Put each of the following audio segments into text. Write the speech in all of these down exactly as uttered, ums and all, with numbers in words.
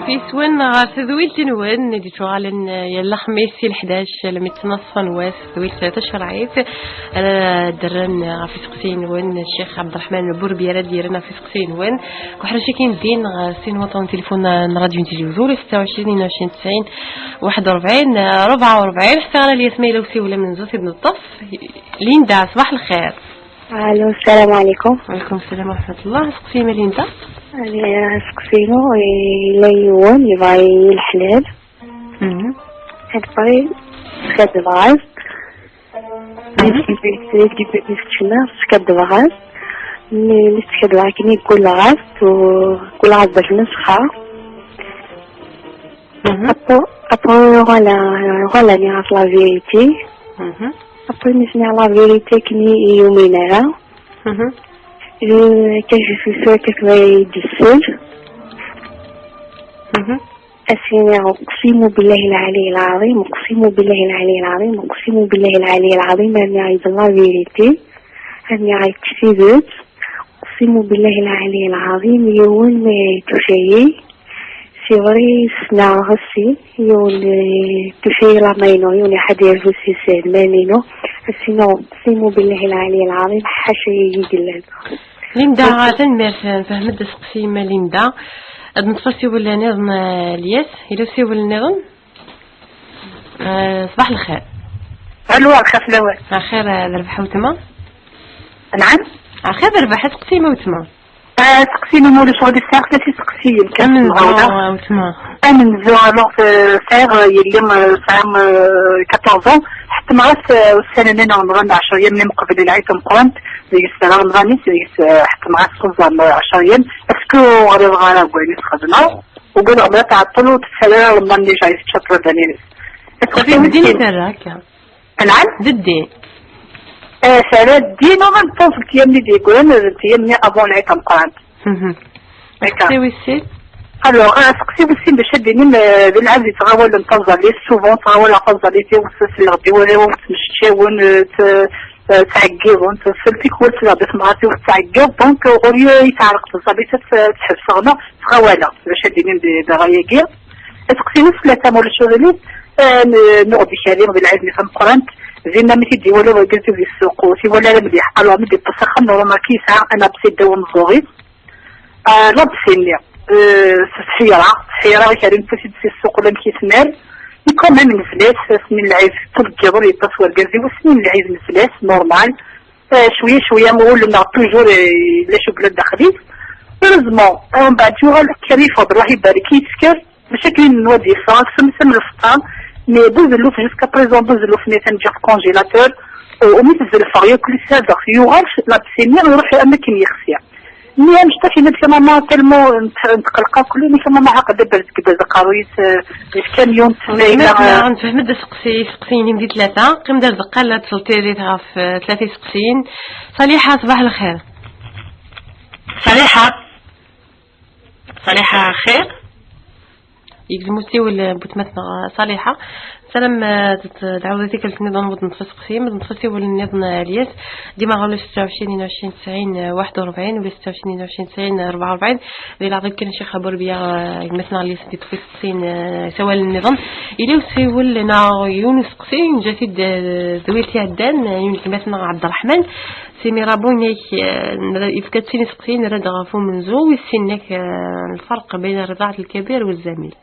Iswen ɣer tedwilt-nwen i d-yettwaɣalen yal lexmis si leḥdac almi d ttnaṣfa n wass, tedwilt tacerɛit. Ara d-rren ɣef iseqsiyen-nwen Ccix Ɛebderreḥman Burbi, ara d-yerren ɣef iseqsiyen-nwen. Deg uḥric-agi n ddin, ɣer sin waṭṭan n tilifun n Rradyu n Tizi Uzzu, ula setta u ɛecrin, tnin u ɛecrin, tesɛin, waḥed u ṛebɛin, ṛebɛa u ṛebɛin. Ḥṣiɣ ara lyat ma yella usiwel amenzu i d-neṭṭef. Linda, ṣbaḥ lxir. Allo, sslam ɛlikum. Ɛlikum sslam wa raḥmatullah. Seqsi ma Linda. Aseqsi-inu, yella yiwen yebɣa-yi leḥlal. Mhm. Ad bɣi, skaddbeɣ-as. Mhm. Skaddbeɣ-as. Mi, mi skaddbeɣ akken i gguleɣ-as, u gguleɣ-as bac nesxer. Mhm. Après, après, voilà, voilà, nniɣ-as la vérité. Mhm. Après, mi s-nniɣ la vérité, akken i yumin ara. Mhm. Euh, que je suis sûre que tura i d-isel. Mhm. As-iniɣ أقسم بالله العلي العظيم، أقسم بالله العلي العظيم، أقسم بالله العلي العظيم, ad nniɣ la vérité, ad nniɣ tidet. أقسم بالله العلي العظيم, yiwen ma ituca-yi, c'est vrai, ssneɣ aussi, yiwen, euh, ituca-yi la main-inu, yiwen iḥad yerfed si lmal-inu. As-iniɣ أقسم بالله العلي العظيم, ḥaca-yi yellan. Linda, tanemmirt, nefhem-d aseqsi-im a Linda. Ad neṭṭef asiwel nniḍen, eh, Lyas. Yella usiwel nniḍen? Eh, ṣbaḥ lxir. Allo, lxir fell-awen. Axir, eh, d rrbeḥ a weltma. Nɛam? Axir d rrbeḥ, aseqsi-im a weltma. Ah, aseqsi-inu ma ulac aɣilif, sɛiɣ tlata iseqsiyen kan. Amenzu, a weltma. Amenzu, alors, euh, sɛiɣ, euh, yelli, euh, tesɛa, euh, quatorze ans, ḥettmeɣ-as, euh, ussan-nni n Remḍan, ɛecra yyam mi qbel lɛid tameqqrant, deg-s Remḍan-is, deg-s, euh, ḥettmeɣ-as xeẓẓer, euh, ɛecra yyam. Est-ce que ur ɣriɣ ara deg wayen i s-xedmeɣ? Ugadeɣ belli ad tɛeṭṭel ur tessal ara Remḍan-nni, ǧaɛ tečča ṭṭlabanin-is. Est-ce que d ddin i terra akka? Nɛam? D ddin. Eh, terra ddin, en même temps, deg yam-nni d-yeggran, d yam-nni avant lɛid tameqqrant. Mhm. Akka. Aseqsi wis sin? Alors, euh, aseqsi wis sin, bac ad d-inim, euh, d lɛebd yettɣawalen taẓallit, souvent ttɣawaleɣ taẓallit i wessas n lɣebi, wala ttmecčiwen, euh, t-, euh, ttɛeggiḍen, tfel tikwal ttleɣ di temɣart-iw tettɛeggiḍ, donc, euh, au lieu i teɛreq taẓallit, ad tt-, ad tt-ḥebseɣ, neɣ ttɣawaleɣ, bac ad d-inim di, di ṛṛay-agi. Aseqsi wis tlata, ma ulac aɣilif, euh, n-, nuɣ-d ikerri d lɛid-nni tameqqrant, dinna mi t-id-iwala urgaz ur yessuqut, iwala ara mliḥ. Alors, mi d-yeṭṭes axxam, normal yesɛa un abcès ddaw umeẓẓuɣ-is. Ah, labṣi-nni, eh, s tḥeyra, tḥeyra i kra n tis-, tis-, suq ulamek i tmal. I quand même nezla-t, ass-nni n lɛid, ṭulggiḍ ur yeṭṭes wergaz-iw, ass-nni n lɛid nezla-t, normal. Eh, cwiya, cwiya, ul-nneɣ toujours, eh, yella cugla daxel-is. Heureusement, eh, mbeɛd yuɣal akker yeffeɣ-d, Allah ibarek, yettker, mačči akken i nenwa ad yeffeɣ, aksum s am lfeṭṭa, mais buzelluf, jusqu'à présent, buzelluf-nni atan ǧǧiɣ congélateur, eh, umi t-zelfeɣ yakk, lissa dax yuɣal labṣi-nni, iruḥ am akken yexsi. Mi anect-a, yenna-d kan maman, tellement nt-, netqelleq akk, yenna kan maman, aql-i berz-, berz aqerruy-is, eh, d kamyun, tella. Nefhem-d aseqsi, iseqsiyen-im di tlata. Qqim-d ar deqqal, la teẓẓel tiririt ɣef, eh, tlata iseqsiyen. Ṣaliḥa, ṣbaḥ lxir. Ṣaliḥa. Ṣaliḥa, xir. Yegzem usiwel n butmat-nneɣ Ṣaliḥa. Salam, eh, d-, d-, tɛawed tikkelt nniḍen, ur d-neṭṭef aseqsi, ma d-neṭṭef asiwel nniḍen, eh, Lyas. Dima ɣer setta u ɛecrin, tnin u ɛecrin, tesɛin, eh, waḥed u ṛebɛin, ula setta u ɛecrin, tnin u ɛecrin, tesɛin, ṛebɛa u ṛebɛin. Di leɛḍil kan, Ccix Burbiya, eh, gma-tneɣ Lyas ad d-yeṭṭef iseqsiyen, eh, s awal nniḍen. Yella usiwel neɣ yiwen useqsi, neǧǧa-t-id, eh, d wi t-iɛeddan, eh, yiwen n gma-tneɣ Ɛebderreḥman. Simi Rabou, inek, eh, nra-, yefka-d sin iseqsiyen, nerra-d ɣef umenzu, wis sin inek, eh, lferq bayna rriḍaɛat lkabir wa zzamil.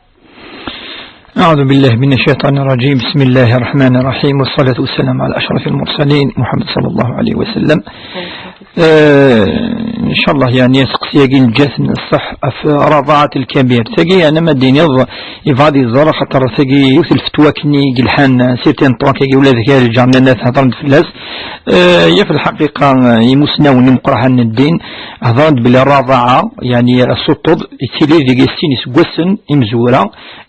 أعوذ بالله من الشيطان الرجيم. بسم الله الرحمن الرحيم. والصلاة والسلام على أشرف المرسلين محمد صلى الله عليه وسلم. آه، إن شاء الله، يعني، سقسي يقين جاتنا الصح في رضاعة الكبير. تقي أنا ما ديني يض-، يبغى يزور خاطر تقي يوث الفتوى كني يلحان سيرتين طوان كي ولا ذكي الجامعة الناس هضرن في الناس. آه، هي في الحقيقة، آه، يمسنا ونمقرها الدين. هضرن بلا رضاعة، يعني، السطوض، يتيلي ذي السين يسقسن، يمزورا،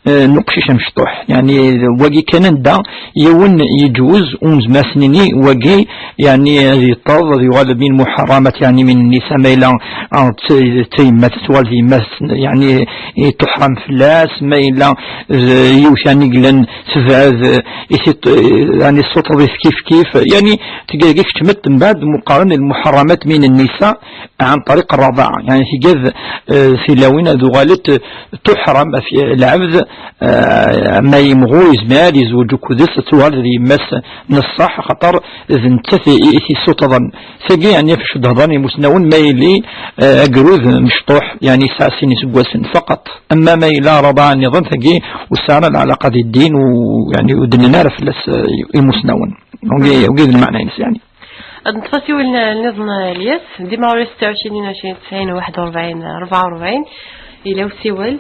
آه، نقشيش مشطوح. يعني، واقي كان دا يون يجوز ومزماسنيني واقي، يعني، هذه الطرد، هذه يغلب من محرمات، يعني، من النساء ما yella, ah, d ta-, d tayemmat, tuɣal d yemma-s, yeɛni, i tuḥram fell-as, ma yella d yiwet, yeɛni, yellan tebɛed, eh, i tit-, eh, yeɛni, tessuṭṭeḍ-it kif kif, yeɛni, tga-, tga keččmet mbeɛd muqaren lmuḥerramat min nnisa ɛan ṭariq rraḍaɛa, yeɛni, tga-, eh, tilawin ad uɣalent, eh, tuḥram af lɛebd, eh, ma yemɣu yezmer ad yezweǧ ukud-s, ad tuɣal d yemma-s n ṣṣeḥ, axaṭer d nettat i, i, i t-issuṭṭḍen. Tagi, yeɛni, ɣef acu d-hedren imusnawen, ma yili, eh, agrud mecṭuḥ, yeɛni, yesɛa sin iseggasen faqat. Ama ma yella rraḍaɛa nniḍen, tagi ur tesɛi ara lɛalaqa di ddin, u, yeɛni, ur d-nnan ara fell-as, eh, imusnawen. Ugi, ugi d lmeɛna-ines, yeɛni. Ad neṭṭef asiwel n-, nniḍen, Lyas, dima ɣur-i setta u ɛecrin, ɛecrin, tesɛin, waḥed u rebɛin, rebɛa u rebɛin, yella usiwel.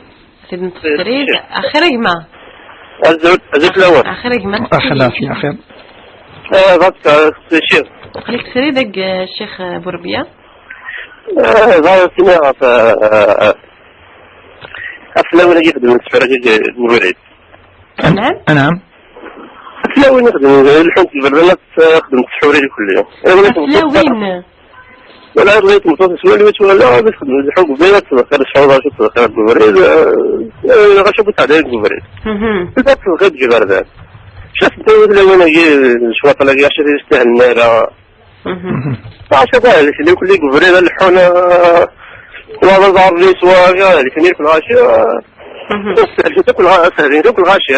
Ad neṭṭef srid. Axir a gma. Azul, azul fell-awen. Axir a gma. Axir, lafiya, axir. Eh, dak, eh, ccix. Aql-ik srid, a, eh, ccix, eh, Burbiya. Eh, dak, ttini ɣef, eh, eh, ɣef tlawin-agi ixeddmen ttefriɣ deg ubrid. Anɛam? Anɛam. Tlawin ixeddmen, lḥunt lberdan, ad xedment ttḥuri di kulli. Tlawin? Wala iḍelli tmeṭṭut s wali wala ad txedem lḥubb, bɣiɣ ad tḍeqqer, tecɛuḍ acu tḍeqqer deg ubrid, eh, eh, ɣaca bu teɛdayen deg ubrid. Mhm. Tella tḍeqqer deg iberdan. Caf tawit lawan-agi, lecwaṭel-agi, acu ad yestahlen ara. Mhm. Acu ad ahel kli kulli deg ubrid, ad leḥḥun, eh, wa d aẓar-nni s wa, ad ahel kli kul ɣaci, eh, mhm, ad sehlen akk lɣa-, ad sehlen akk lɣaci.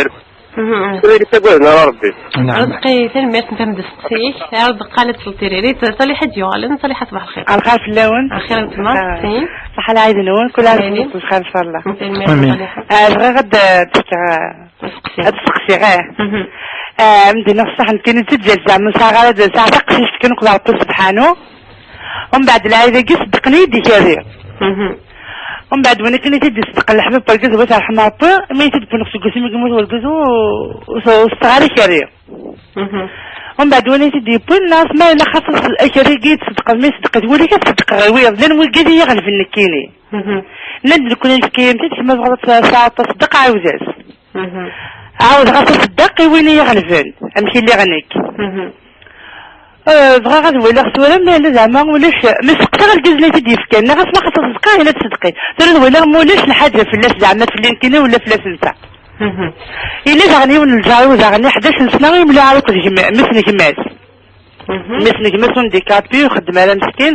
Mhm. Ur yettagad ara Rebbi. Naɛam. Ṛezqi, tanemmirt n tamdesqsi-ik. Ṛezqi, qal ad tesleḍ tiririt. Ṣaliḥa d-yuɣalen. Ṣaliḥa, ṣbaḥ lxir. Lxir fell-awen. Lxir n tma. Ah. Ṣaḥa lɛid-nwen. Kul ɛid. Amin. Lxir, ncallah. Tanemmirt. Amin. Ṣaliḥa. Ah, bɣiɣ ad, ah, d-fkeɣ, ah, asteqsi. Ad steqsiɣ, eh. Mhm. Ah, am d-iniɣ ṣṣeḥ, nekkini d tiǧǧalt, zeɛma ur sɛiɣ ara d-, sɛiɣ taqcict kan uqbel Ṛebbi subḥanu. Umbeɛd lɛid-agi ṣeddqen-iyi-d ikerri. Mhm. Umbeɛd win akken i t-id-iṣeddqen leḥbab n urgaz, bu terḥem Ṛebbi, imi i t-id-wwineɣ seg wasmi i yemmut urgaz, ur, ur, ur s-, ur s-tetteɣ ara ikerri. Mhm. Umbeɛd win i t-id-yewwin, nniɣ-as ma yella xaṭer ikerri-agi i tṣeddqeḍ, mi ṣeddqet wul-ik, ad ṣeddqeɣ i wiyaḍ, llan wigad i yi-iɣelben nekkini. Mhm. Nnan-d nekkni nefka-yam-t-id, kemm ma tebɣiḍ ad tesɛuḍ taṣeddaq, ɛawed-as. Mhm. Ɛawdeɣ-as aṣeddaq i win i yi-iɣelben, amek i lliɣ nekk. Mhm. Eh, bɣiɣ ad waliɣ tura ma yella zeɛma ulac, mi seqsaɣ argaz-nni i t-id-yefkan, nniɣ-as ma xaṭer ṣeddqeɣ, yella d ṣeddqi. Tura ad waliɣ ma ulac lḥaǧa fell-as zeɛma fell-i nekkini wala fell-as netta. Mhm. Yella daɣen yiwen n lǧar-iw daɣen, ḥdac n sna, yemla aɛruk d gma, mmi-s n gma-s. Mhm. Mmi-s n gma-s undikapi, ur xeddem ara meskin.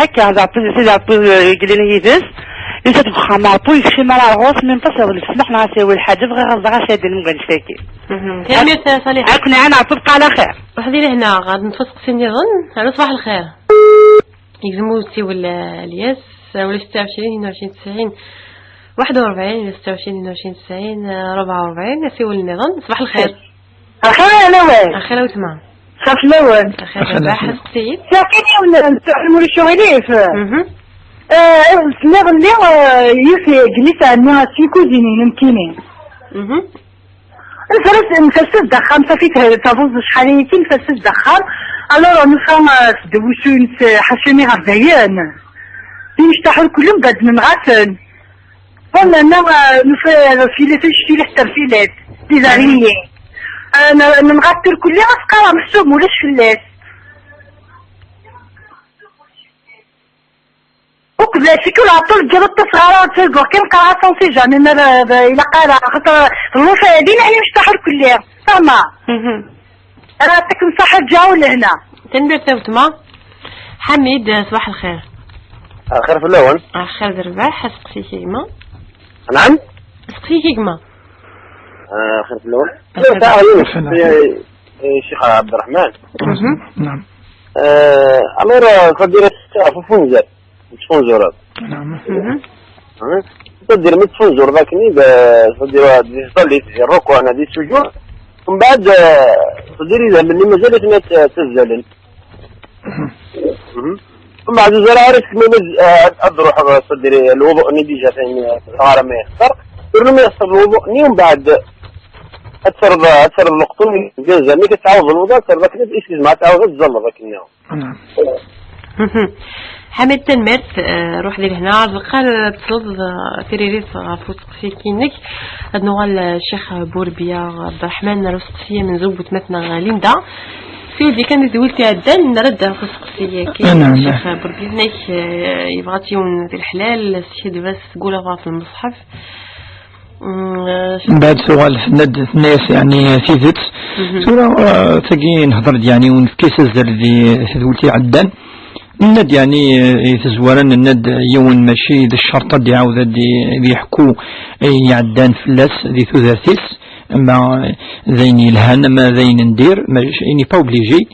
Akka, d Ṛebbi, d Sidi Ṛebbi, eh, i yellan yid-s. Yusa-d deg uxxam n Ṛebbi, ur yekcim ara ar ɣur-s, mi nṭas iḍleb ssmaḥ neɣ ad s-yawi lḥaǧa, bɣiɣ ad ẓreɣ acu ara d-iniɣ umbeɛd s-agi. Mhm. Tanemmirt a Ṣaliḥa. Ad ken-iɛan Ṛebbi, bqaw ɛla xir. Ruḥ di lehna, ɣad neṭṭef asteqsi nniḍen. Alo, ṣbaḥ lxir. Yegzem usiwel, eh, Lyas, eh, wala setta u ɛecrin, tnin u ɛecrin, tesɛin, waḥed u rebɛin, wala setta u ɛecrin, tnin u ɛecrin, tesɛin, eh, rebɛa u rebɛin, asiwel nniḍen. Ṣbaḥ lxir. Axir a Lawal. Axir a wetma. Ṣaḥ lawan. Axir a Lawal. Asteqsi-yi-d. Saqin yiwen n ttɛelmu lecɣal-if. Mhm. Eh, tenniḍ-nni, eh, yiwet n yelli tesɛa sin kuzinin, nekkini. Mhm. Nfers, nfers-d axxam, safi te-, tabuẓ acḥal-agi, nfers-d axxam. Alors, nufa, eh, sdewwes-, ḥaca mi ɣer dayen. Imecṭaḥ ur kulli, mbeɛd nenɣa-ten. Bon, nna, eh, nufa, eh, filet, icfilet, terfilet, les araignées. Eh, n-, nenɣa-t ur kulli, asqar, meḥsub, ulac fell-as. Uqbel acu-k ur ɛeṭṭul ǧǧiɣ ur ṭṭaseɣ ara, ur ttarguɣ kan, qqareɣ-as on sait jamais, ma ra-, ra-, ilaq ara, xaṭer ḍluf din ɛni mecṭaḥ ur kulli. Fehmeɣ. Mhm. Ara aṭṭikem ṣaḥa ǧǧaɣ u lehna. Tanemmirt a wetma. Ḥamid, ṣbaḥ lxir. Axir fell-awen. Axir d rrbeḥ, aseqsi-k a gma. Naɛam? Aseqsi-k a gma. Axir fell-awen. Axir. Ccix Ɛebderreḥman. Mhm. Naɛam. Eh, alors, eh, c'est-à-dire, ɣef ufunzer, tettfunzureḍ. Naɛam. Mhm. Eh, c'est-à-dire, mi tettfunzureḍ akken, eh, c'est-à-dire, di tẓallit, di rruku, neɣ di sujud, mbeɛd, eh, c'est-à-dire, idammen-nni mazal-iten ad, ad ttazzalen. Mhm. Mhm. Mbeɛd, ur ẓriɣ ara sekmen ad, ad, ad ruḥeɣ, c'est-à-dire, lwuḍu-nni déjà, eh, ɣer ma yexṣer. Ur ma yexṣer lwuḍu-nni, mbeɛd, ad terreḍ, ad terreḍ leqṭun, amek ad tɛawdeḍ lwuḍu, ad terreḍ akken, ad, ad tɛawdeḍ ad tzalleḍ akken. Naɛam. Mhm. Ḥamid, tanemmirt, eh, ruḥ di lehna, ar deqqal, eh, tesleḍ, eh, tiririt ɣef usteqsi-inek. Ad nuɣal, eh, Ccix Burbiya Ɛebderreḥman, ar usteqsi amenzu n weltma-tneɣ Linda. Sidi kan di tewwelt iɛeddan, nerra-d ɣef useqsi-agi. Anaɛm. Ccix Burbinek, eh, yebɣa-tt yiwen di leḥlal, s kidba s tgula ɣef lmeṣḥef. Mm, eh, Mbeɛd tuɣal tenna-d, tenna-yas, yeɛni, tidet. Mhm. Tura, eh, tagi nehder-d, yeɛni, ur nefki s azal di tedwelt iɛeddan. Nenna-d, yeɛni, eh, i tezwara, nenna-d yiwen mačči d ccerṭ ad d-iɛawed ad d-, ad d-yeḥku ayen iɛeddan fell-as di tudert-is, ama d ayen yelhan, ama d ayen n dir, mačči, il n'est pas obligé.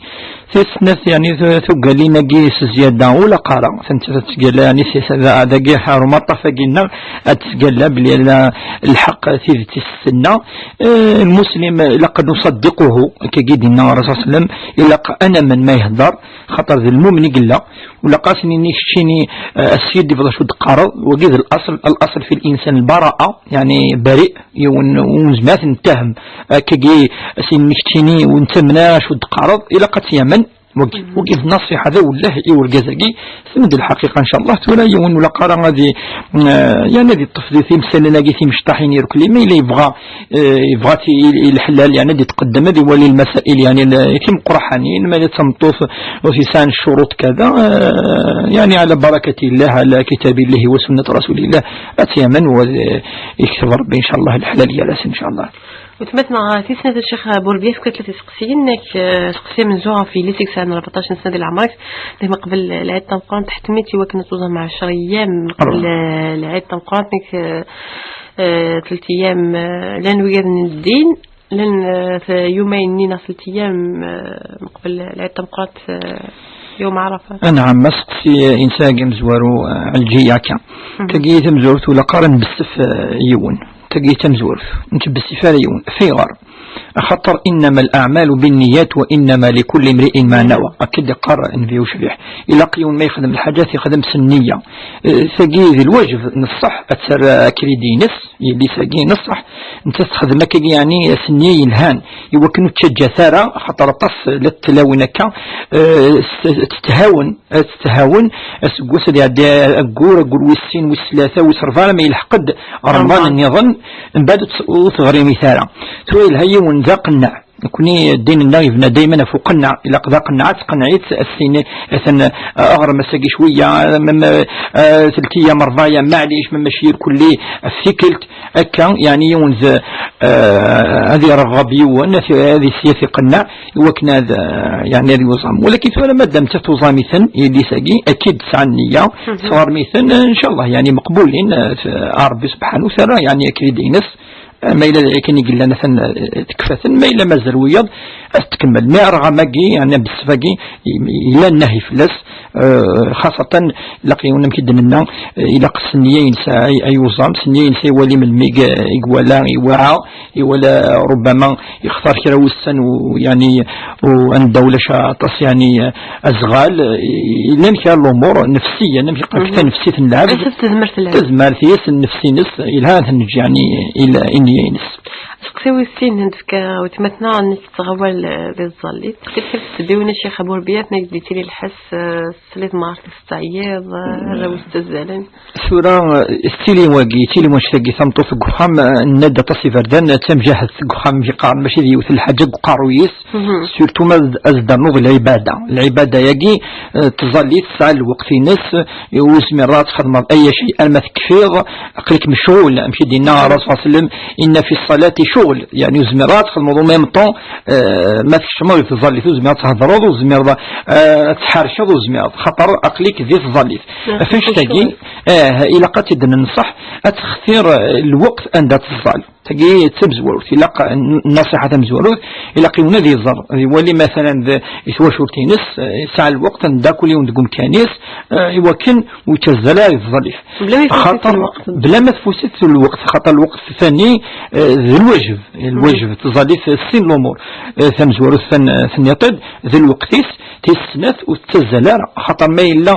Tis snat, yeɛni, tu-, tugalin-agi s zzyada ur ilaq ara, tent-, ad tettgalla, yeɛni, si, si, da-, dagi ɣer umaṭṭaf-agi-nneɣ, ad tettgalla belli ala lḥeqq, tidet i s-tenna. Eh, lmuslim, ilaq ad nuṣaddiquhu, akkagi d-yenna Ṛṛasul sallallahu alayhi wa sallam, ilaq ad namen ma ihedder, xaṭer d lmumen i yella, ur ilaq ad s-nini keččini, eh, a Sidi, bḍa acu d-teqqareḍ, wagi d laṣel, laṣel fi linsan lbara'a, yeɛni bari, yiwen ur nezmir ad t-nettahem, akkagi a s-nini keččini ur nettamen ara acu d-teqqareḍ, ilaq ad tt-yamen, wagi, wagi d nasiḥa d awelleh i urgaz-agi, tenna-d lḥaqiqa, ncallah, tura yiwen ur ilaq ara ad i-, eh, yeɛni ad iṭṭef di timsalin-agi timecṭaḥin irkelli, ma yella yebɣa eh, yebɣa-t i, i, i leḥlal, yeɛni ad d-itqeddem, ad iwali lmasail, yeɛni l-, timeqraḥanin, ma d tameṭṭut ur tesɛi ccuruṭ kada, eh, yeɛni ɛla barakat illah, ɛla kitab illah wa sunnat rasulillah, ad tt-yamen u ad, eh, yekteb Ṛebbi, ncallah, leḥlal gar-asen, ncallah. Weltma-tneɣ tis snat, a Ccix Burbiya, tefka-d tlata iseqsiyen, nek, eh, seqsi amenzu ɣef yelli-s i yesɛan rbeɛṭac n sna di leɛmer-is, deg meqbel lɛid tameqqrant, tḥettem-itt i wakken ad tuẓam ɛecra ayyam meqbel, eh, lɛid tameqqrant, nek, eh, eh, telt ayyam, eh, llan wigad n ddin, llan, eh, t-, yumayen-nni neɣ telt ayyam, eh, meqbel lɛid tameqqrant, eh, yawm Ɛarafa. Anɛam, aseqsi-ines-agi amezwaru, eh, Ɛelǧiya akka. Mhm. Tagi tamezwarut ur ilaq ara nbessef, eh, yiwen. Tagi tamezwarut, ur nettbessif ara yiwen. Ayɣer? Axaṭer إنما الأعمال بالنيات وإنما لكل امرئ ما نوى. Akka d-iqqar Nnbi ucbiḥ. Ilaq yiwen ma yexdem lḥaǧa, ad t-yexdem s nniya. Eh, tagi d lwajeb n ṣṣeḥ, ad terr akridi-ines, yelli-s-agi n ṣṣeḥ, nettat texdem akkagi, yeɛni s nniya yelhan, i wakken ur ttaǧǧat ara, axaṭer aṭas la tlawin akka, eh, s-, tethawen, ad tethawen, aseggas ad iɛeddi aggur, aggur wis sin, wis tlata, wis rebɛa, ma yelḥeq-d Remḍan nniḍen, mbeɛd ur t-, ur teɣrimit ara. Tura yelha yiwen d aqenneɛ. Nekni ddin-nneɣ yebna dayman ɣef uqenneɛ. Ilaq d aqenneɛ, ad tqenneɛ-it, ad s-tini, atan, eh, aɣrem ass-agi cwiya, ma, ma, eh, telt ayyam, rebɛa ayyam, maɛlic, ma mačči irkelli, ɣef tikkelt, akka, yeɛni yiwen d, eh, ad ireɣɣeb yiwen, ad, ad is-, ad iqenneɛ, i wakken ad, eh, yeɛni ad yuẓam. Walakin tura madam d tuẓamiten, yelli-s-agi, akid tesɛa nniya, mhm, tesɣerm-iten, eh, ncallah, yeɛni meqbulin, eh, s-, a Ṛebbi subḥanu terra, yeɛni akridi-ines, eh, ma yella d akken i yellan, atan, eh, tekfa-ten, ma yella mazal wiyaḍ, ad tkemmel. Mi arɣam-agi, yeɛni abessef-agi, i-, yella nnahi fell-as, eh, xaṣatan, ilaq yiwen amek i d-nenna, eh, ilaq s nniya-ines ay, ay uẓam, s nniya-ines ay wali melmi i, i iwala, iwaɛa, iwala, rubbama yextar kra wussan u, yeɛni, u anda ulac aṭas, yeɛni, azɣal, i-, llan kra n lumuṛ nefsiyan, amek iqal, mhm, tanefsit n lɛebd, asaf tazmert n lɛebd, tazmert-is, nnefs-ines, ilha ad ten-neǧǧ, yeɛni, i l-, i nniya-ines. Aseqsi wis sin, ad d-tefk weltma-tneɣ, amek tettɣawal, eh, di tẓallit? Kif kif tettbiwin a Ccix Abu Rebiyat, nek d-yettili lḥess, eh, tesliḍ mar tettɛeyyiḍ, eh, arraw-is ttazzalen? Tura, eh, tettili wagi, yettili wannect-agi, tameṭṭut deg uxxam, eh, nenna-d aṭas iberdan, eh, d tamjahedt deg uxxam, amek i qqaren, mačči d yiwet n lḥaǧa deg uqerruy-is, mhm, surtout ma ad, ad d-ternuḍ lɛibada. Lɛibada-agi, eh, tẓallit tesɛa lweqt-ines, eh, ur zmireḍ ad txedmeḍ ay cay arma tekfiḍ, aql-ik mecɣul, amek i d-yenna Ṛṛasul sallallahu alayhi wa sallam, إن في الصلاة شغل, yeɛni ur zmireḍ ad txedmeḍ au même temps, eh, ma tkecmeḍ di tẓallit ur zmireḍ ad thedreḍ, ur zmireḍ, eh, ad tḥerceḍ, ur zmireḍ, xaṭer aql-ik di tẓallit. Ɣef annect-agi, eh, ilaq ad tt-id-nenṣeḥ, ad textir, eh, lweqt anda teẓẓal. Tagi d tamezwarut, ilaq n-, nnaṣiḥa tamezwarut, ilaq yiwen ad iẓer, ad iwali matalan d, i twacult-ines, eh, yesɛa lweqt anda kul yiwen deg umkan-is, eh, i wakken ur yettazzal ara di tẓallit. Bla ma tfut-it lweqt. Bla ma tfut-it lweqt, xaṭer lweqt tani, eh, d lwajeb, lwajeb, tẓallit sin lumuṛ, eh, tamezwarut tan-, tenniḍ-d, d lweqt-is, tis snat ur tettazzal ara, xaṭer ma yella,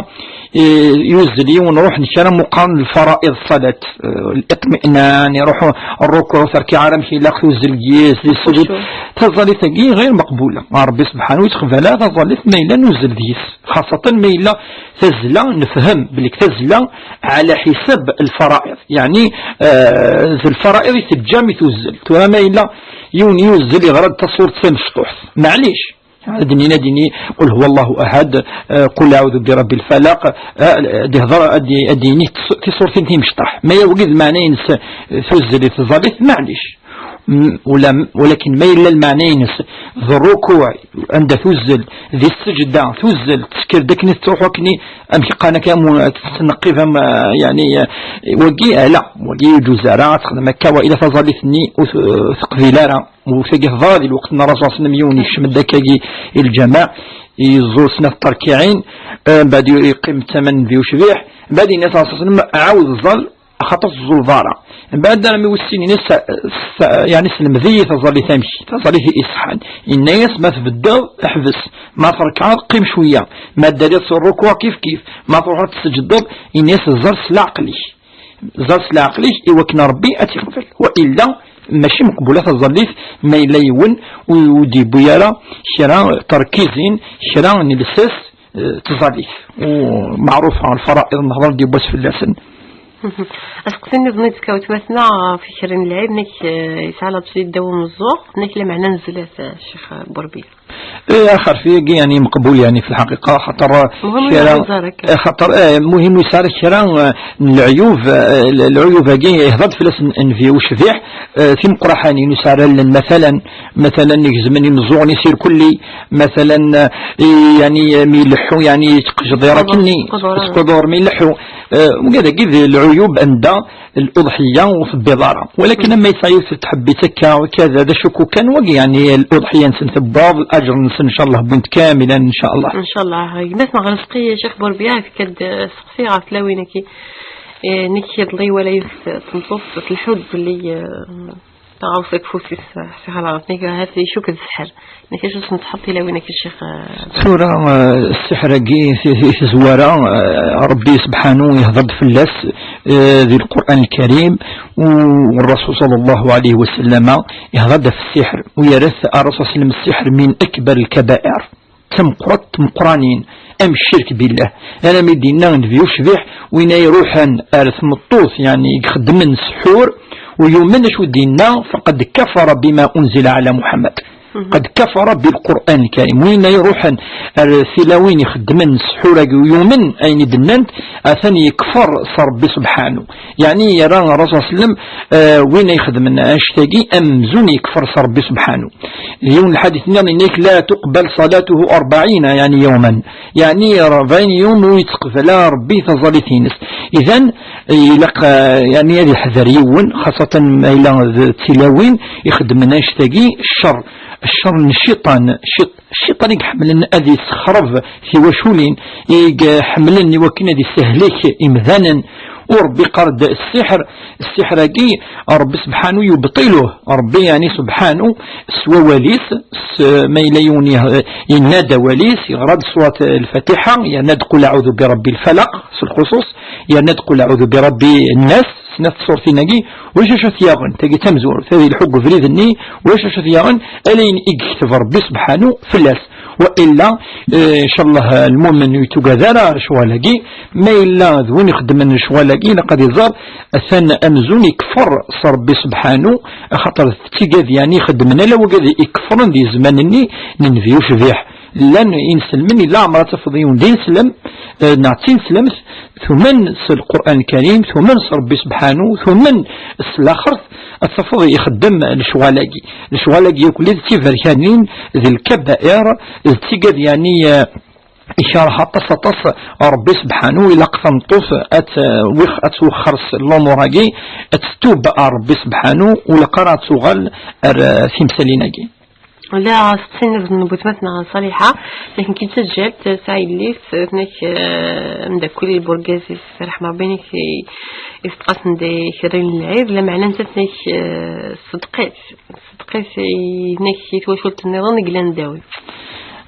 eh, yuzzel yiwen ruḥ n kra muqaren lfara'iḍ ṣṣalat, eh, liṭmi'nan, iruḥ rrukuɛ, terkiɛ, ara amek ilaq tuzzel deg-s, di sujud. Taẓallit-agi ɣir meqbula. Ṛebbi subḥanu ur yettqbal ara taẓallit ma yella nuzzel deg-s. Xaṣatan ma yella tazzla, nefhem belli tazzla ɛla ḥisab lfara'iḍ. Yeɛni, eh, d lfara'iḍ i teǧǧam i tuzzel. Tura ma yella yiwen yuzzel iɣra-d tasurt tamecṭuḥt. Maɛlic. Ad d-nini, ad d-yini: "Qul huwa Allahu ahad", eh, "Qul a'udhu bi rabbil falaq", eh, ad ihḍer, ad d-, ad d-yini tis-, tiṣurtin timecṭaḥ. Ma yawgi d lmeɛna-ines, eh, tuzzel i tẓallit, maɛlic. M-, ula-, walakin ma yella lmeɛna-ines d rrukuɛ, anda tuzzel, di sseǧda tuzzel, tesker-d akken i tettruḥu akken i, amek qqaren akka, am, tettneqqib am, eh, yani, eh, wagi, eh, la, wagi ur yeǧuz ara, ad texdem akka, wa ila taẓallit-nni ur t-, teqbil ara. U tagi teḍra di lweqt n Ṛṛasul ṣṣallam, yiwen yekcem-d akkagi i lǧameɛ, yeẓẓul snat n terkiɛin, eh, mbeɛd yeqqim d tama n Nnbi ucbiḥ, mbeɛd yenna-as Ṛṛasul ṣṣallam: "Ɛawed ẓẓal, axaṭer ur teẓẓuleḍ ara." Mbeɛd armi wis sin, yenna-as, sa-, sa-, yeɛni, "Selmed-iyi taẓallit amek, taẓallit i iṣeḥḥan." Yenna-as: "Ma tbeddeḍ, ḥbes. Ma trekɛeḍ, qqim cwiya. Ma ddariḍ s rrukuɛ, kif kif. Ma truḥeḍ tesǧedeḍ", yenna-as: "Ẓer s leɛqel-ik." Ẓer s leɛqel-ik i wakken Ṛebbi ad tt-iqbel. Wa illa, mačči meqbula taẓallit ma yella yiwen ur, ur d-yewwi ara kra n terkizin, kra n lsas, eh, tẓallit. U meɛrufa, lfara'iḍ nehḍer-d yiwwas fell-asen. Aseqsi nniḍen i d-tekka wetmatna ɣef kra n lɛid, nek, eh, yesɛa labsi ddaw umeẓẓuɣ, nek lameɛna nezlet, eh, Ccix Burbiya. Eh, axerfi-agi, yani, meqbul, yani, fi lḥaqiqa, xaṭer, eh, Muhim kra, ur yeɛwiz ara akka. Eh, xaṭer, eh, muhim ur yesɛi ara kra, eh, n leɛyub, eh, l-, leɛyub-agi, ihḍer-d fell-as n-, nnbi ucbiḥ, eh, timeqraḥanin, ur yesɛi ara allen, matalan, matalan, igezmen imeẓẓuɣen-is irkelli, matalan, eh, i, yani, eh, mi ileḥḥu, yani, yettqejḍir akkenni, squdur, squdur mi ileḥḥu, eh, wigad-agi d leɛyub anda, l'uḍḥiyya ur tebbiḍ ara. Walakin ama yesɛa yiwet n tḥebbit akka, kada, d acu kan, wagi, yani, l'uḍḥiyya-nsen tebbeḍ, laǧer-nsen, ncallah, wwin-t kamilan, ncallah. Ncallah. Gma-tneɣ Rezqi Ccix Burbiya, yefka-d, eh, seqsi ɣef tlawin-agi. Eh, nek iḍelli iwala yiwet n tmeṭṭut tleḥḥu-d belli, eh, taɣawsa deg ufus-is, eh, ḥsiɣ ɣelḍeɣ, nek ahat icukk d ssḥer. Nek acu tneṣḥeḍ tilawin-agi, Ccix, eh? Tura, eh, ssiḥr-agi, ti-, ti-, tizwara, eh, Ṛebbi subḥanu ihḍer-d fell-as, eh, di Lqur'an Lkarim, u Ṛṛasul ṣallallahu ɛalayhi wa sallama ihḍer-d ɣef ssiḥr, u yerra-t Ṛṛasul ṣallam ssiḥr min akbar lkabair, d tameqqrant n tmeqqranin, am ccirk billah. Alammi d-yenna nnbi ucbiḥ, win ay iruḥen ar tmeṭṭut, yani, i ixeddmen ssḥur, u yumen acu d-yenna, faqad kafara bima unzila ɛala Muḥammad. Qad kafara bil Qur'an Karim. Win ay iruḥen ar tilawin ixeddmen ssḥur-agi u yumen ayen i d-nnant, atan yekfer s Ṛebbi subḥanu. Yeɛni yerra Ṛṛasul ṣallam, eh, win ay ixedmen annect-agi amzun yekfer s Ṛebbi subḥanu. Yiwen lḥadit nniḍen yenna-k: "La tuqbal salatuhu arbaɛina, yeɛni, yawman." Yeɛni ṛebɛin yum ur yettqbal ara Ṛebbi taẓallit-ines. Idan, ilaq, eh, yeɛni ad iḥder yiwen, xaṣatan ma yella d tilawin ixeddmen annect-agi, ccer, ccer n cciṭan, cciṭ-, cciṭan i iḥemmlen ad yessexreb tiwaculin, i iḥemmlen i wakken ad yessehlek imdanen. U Ṛebbi iqqar-d ssiḥr, ssiḥr-agi, Ṛebbi subḥanu yubṭiluh. Ṛebbi, yeɛni, subḥanu, s wawal-is, s, ma yella yiwen yeh-, yenna-d awal-is, yeɣra-d surat Lfatiḥa, yerna-d qul aɛudu bi ṛebbi lfalaq, s lxuṣuṣ, yerna-d qul aɛudu bi ṛebbi nnas, snat tṣurtin-agi, ulac acu t-yaɣen, tagi d tamezwarut, ad ilḥu deg ubrid-nni, ulac acu t-yaɣen, ala ayen i yekteb Ṛebbi subḥanu fell-as. Wa illa, eh, ncallah, lmumen ur yettugad ara lecɣal-agi. Ma yella d win ixeddmen lecɣal-agi, ilaq ad iẓer atan amzun ikfer s Ṛebbi subḥanu, axaṭer d tigad, yeɛni, ixeddmen ala wigad ikefren di zzman-nni n nnbi ucbiḥ. Llan inselmen, illa ɛmer ad tafeḍ yiwen d ineslem, eh, neɣ d tineslemt, tumen s Lqur'an Lkarim, tumen s Ṛebbi subḥanu, tumen s laxert, ad tafeḍ ixeddem lecɣal-agi. Lecɣal-agi yakk d tiberkanin, d lkabair, d tigad, yeɛni, eh, ikerh aṭas, aṭas Ṛebbi subḥanu. Ilaq tameṭṭut ad t-, wix-, ad twexxer s lumuṛ-agi, ad tettub ar Ṛebbi subḥanu, ur ilaq ara ad tuɣal ar, eh, timsalin-agi. Ula aseqsi nniḍen n wetma-tneɣ Ṣaliḥa, akken i d-teǧǧa-d, tesɛa yelli-s, tnek, eh, ameddakel i burgaz-is, ṛeḥma Ṛebbi, nek i, i tqasen-d i kra n lɛid, lameɛna nettat, nek, eh, tṣeddeq-it, tṣeddeq-it i, nek, i twacult nniḍen i yellan ddaw-i.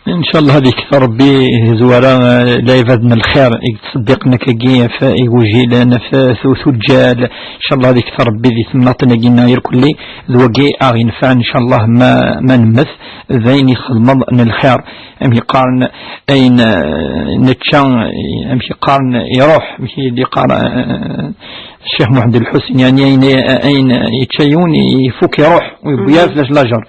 Ncallah ad ikter Ṛebbi tizwara, eh, lɛibad n lxir i yettṣeddiqen akkagi ɣef igujilen, ɣef tu-, tuǧǧal. Ncallah ad ikter Ṛebbi di temnaḍin-agi-nneɣ irkelli, d wagi aɣ-yenfɛen, ncallah, ma, ma nemmet, d ayen i txedmeḍ n lxir. Amek i qqaren, ayen, eh, nečča, amek i qqaren, iruḥ, amek i d-iqqar, eh, Ccix Muḥend Lḥusin, yeɛni ayen, ayen yečča yiwen, ifuk, iruḥ, ur yewwi ara fell-as lajer.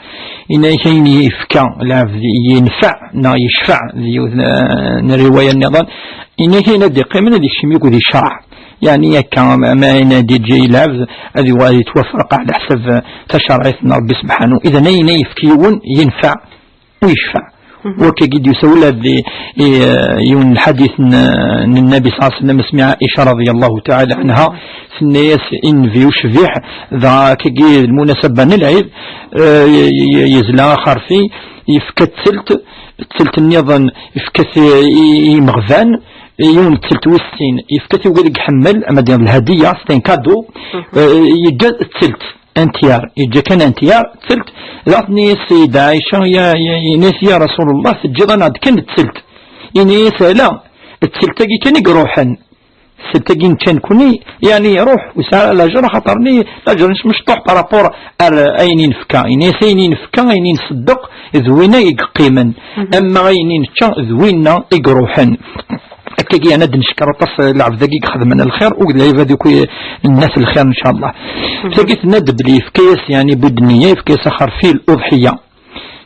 Yenna-ak ayen yefka lɛebd yenfeɛ neɣ yecfeɛ d yiwet, eh, n rriwaya nniḍen. Yenna-ak ayen ad d-iqqimen ad ikcem yakk di ccreɛ. Yeɛni akka, ma, ma ayen ad d-yeǧǧ lɛebd ad yuɣal yettwafreq ɛla ḥsab, eh, tacerɛit n Ṛebbi sebḥanu. Idan ayen ay yefk yiwen yenfeɛ u yecfeɛ. Wakkagi d-yusa ula d i, i, yiwen n lḥadit n, n Nnabi ṣalla Llahu ɛalayhi wa sallam, asmi Ɛica raḍi Llahu taɛala ɛanha tenna-yas i Nnbi ucbiḥ, dɣa akkagi d lmunasaba n lɛid, eh, ye-, ye-, yezla axerfi, yefka ttelt, ttelt nniḍen yefka-t i, i, i imeɣban, yiwen ttelt wis sin yefka-t i wigad i iḥemmel, ama d lhadiya, c'est un cadeau, eh, yeǧǧa ttelt. Un tiers, yeǧǧa kan un tiers, ttelt. Dɣa tenna-yas Sayida Ɛica, ya, ya, yenna-yas: "Ya Rasulullah, teǧǧiḍ-aneɣ-d kan ttelt." Yenna-yas: "Ala, ttelt-agi kan i iruḥen. Ttelt-agi nečča nekkni, yeɛni iruḥ, ur yesɛi ara lajer, axaṭer-nni lajer-nnes mecṭuḥ par rapport ar ayen i nefka." Yenna-yas: "Ayen i nefka, ayen i nṣeddeq, d winna i yeqqimen. Ama ayen i nečča, d winna i iruḥen." Akkagi, yeɛni, ad d-neckeṛ aṭas lɛebd-agi i ixedmen lxir, akked lɛibad akk n Nna Lxir, ncallah. Tagi tenna-d belli yefka-yas, yeɛni, bu ddniya, yefka-yas axerfi, luḍḥiya.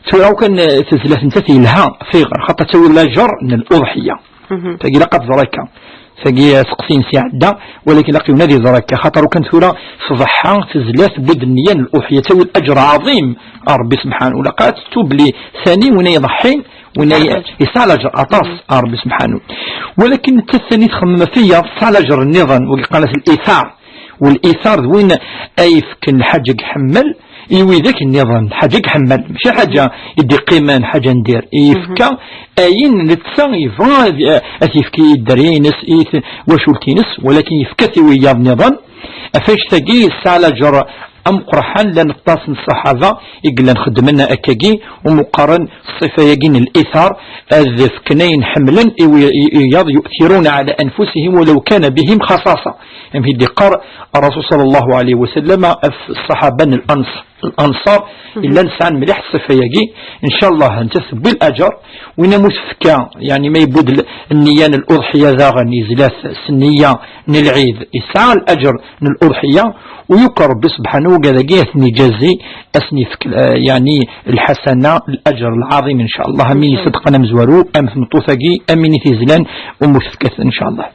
Tura, aw kan, eh, tezla-t nettat yelha, fiɣer, xaṭer ad tawi lajer n luḍḥiya. Tagi ilaq ad tẓer akka. Tagi aseqsi-ines iɛedda, walakin ilaq yiwen ad iẓer akka. Xaṭer aw kan tura tḍeḥḥa, tezla-t bu ddniya n luḍḥiya, tawi lajer ɛaḍim ar Ṛebbi sebḥanu. Ilaq ad tettu belli sani win ay iḍeḥḥin, win ay yesɛa lajer aṭas ar Ṛebbi sebḥanu. Walakin nettat tani txemmem ɣef wiyaḍ, tesɛa lajer nniḍen, wagi qqaren-as litar. Wlitar d win ay yefken lḥaǧa i iḥemmel i widak nniḍen, lḥaǧa i iḥemmel, mačči lḥaǧa i d-iqqimen, lḥaǧa n dir. Yefka ayen netta yebɣa ad, ad t-yefk i dderya-ines, i twacult-ines, walakin yefka-t i wiyaḍ nniḍen. Ɣef wannect-agi yesɛa lajer ameqqran, llan aṭas n ṣṣaḥaba i yellan xeddmen akkagi, umi qqaren ṣṣifa-agi n litar, ad fken ayen ḥemmlen i wi-, i, i wiyaḍ, يؤثرون على أنفسهم ولو كان بهم خصاصة. Amek i d-yeqqar Ṛṛasul ṣalla Llahu ɛalayhi wa sallam ɣef ṣṣaḥaba n Lans-, Lanṣar, llan sɛan mliḥ ṣṣifa-agi. Ncallah, nettat tewwi lajer. Win amu tefka, yeɛni ma yewwi-d l-, nniya n luḍḥiya daɣen, yezla-t s nniya n lɛid, yesɛa lajer n luḍḥiya, u yuker Ṛebbi sebḥanu, wigad-agi ad ten-iǧazi, ad sen-yefk, eh, yeɛni lḥasana, lajer lɛaḍim, ncallah, am win iṣeddqen amezwaru, am tmeṭṭut-agi, am win i t-izlan, umi tefka-t, ncallah.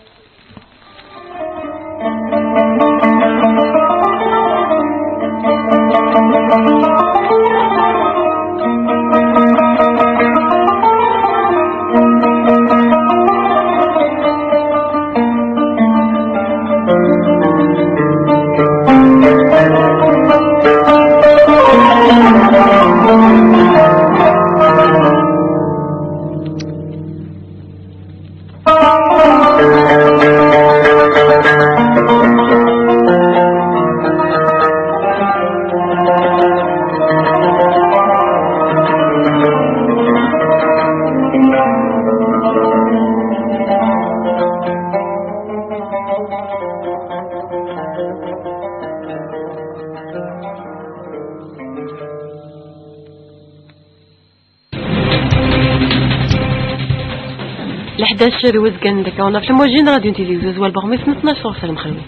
Leḥdac d wezgen deg awnaɣ ɣef lmujin n Radyu n Tizi Uzzu, zwal beɣmis n tnac ɣef lmexrib.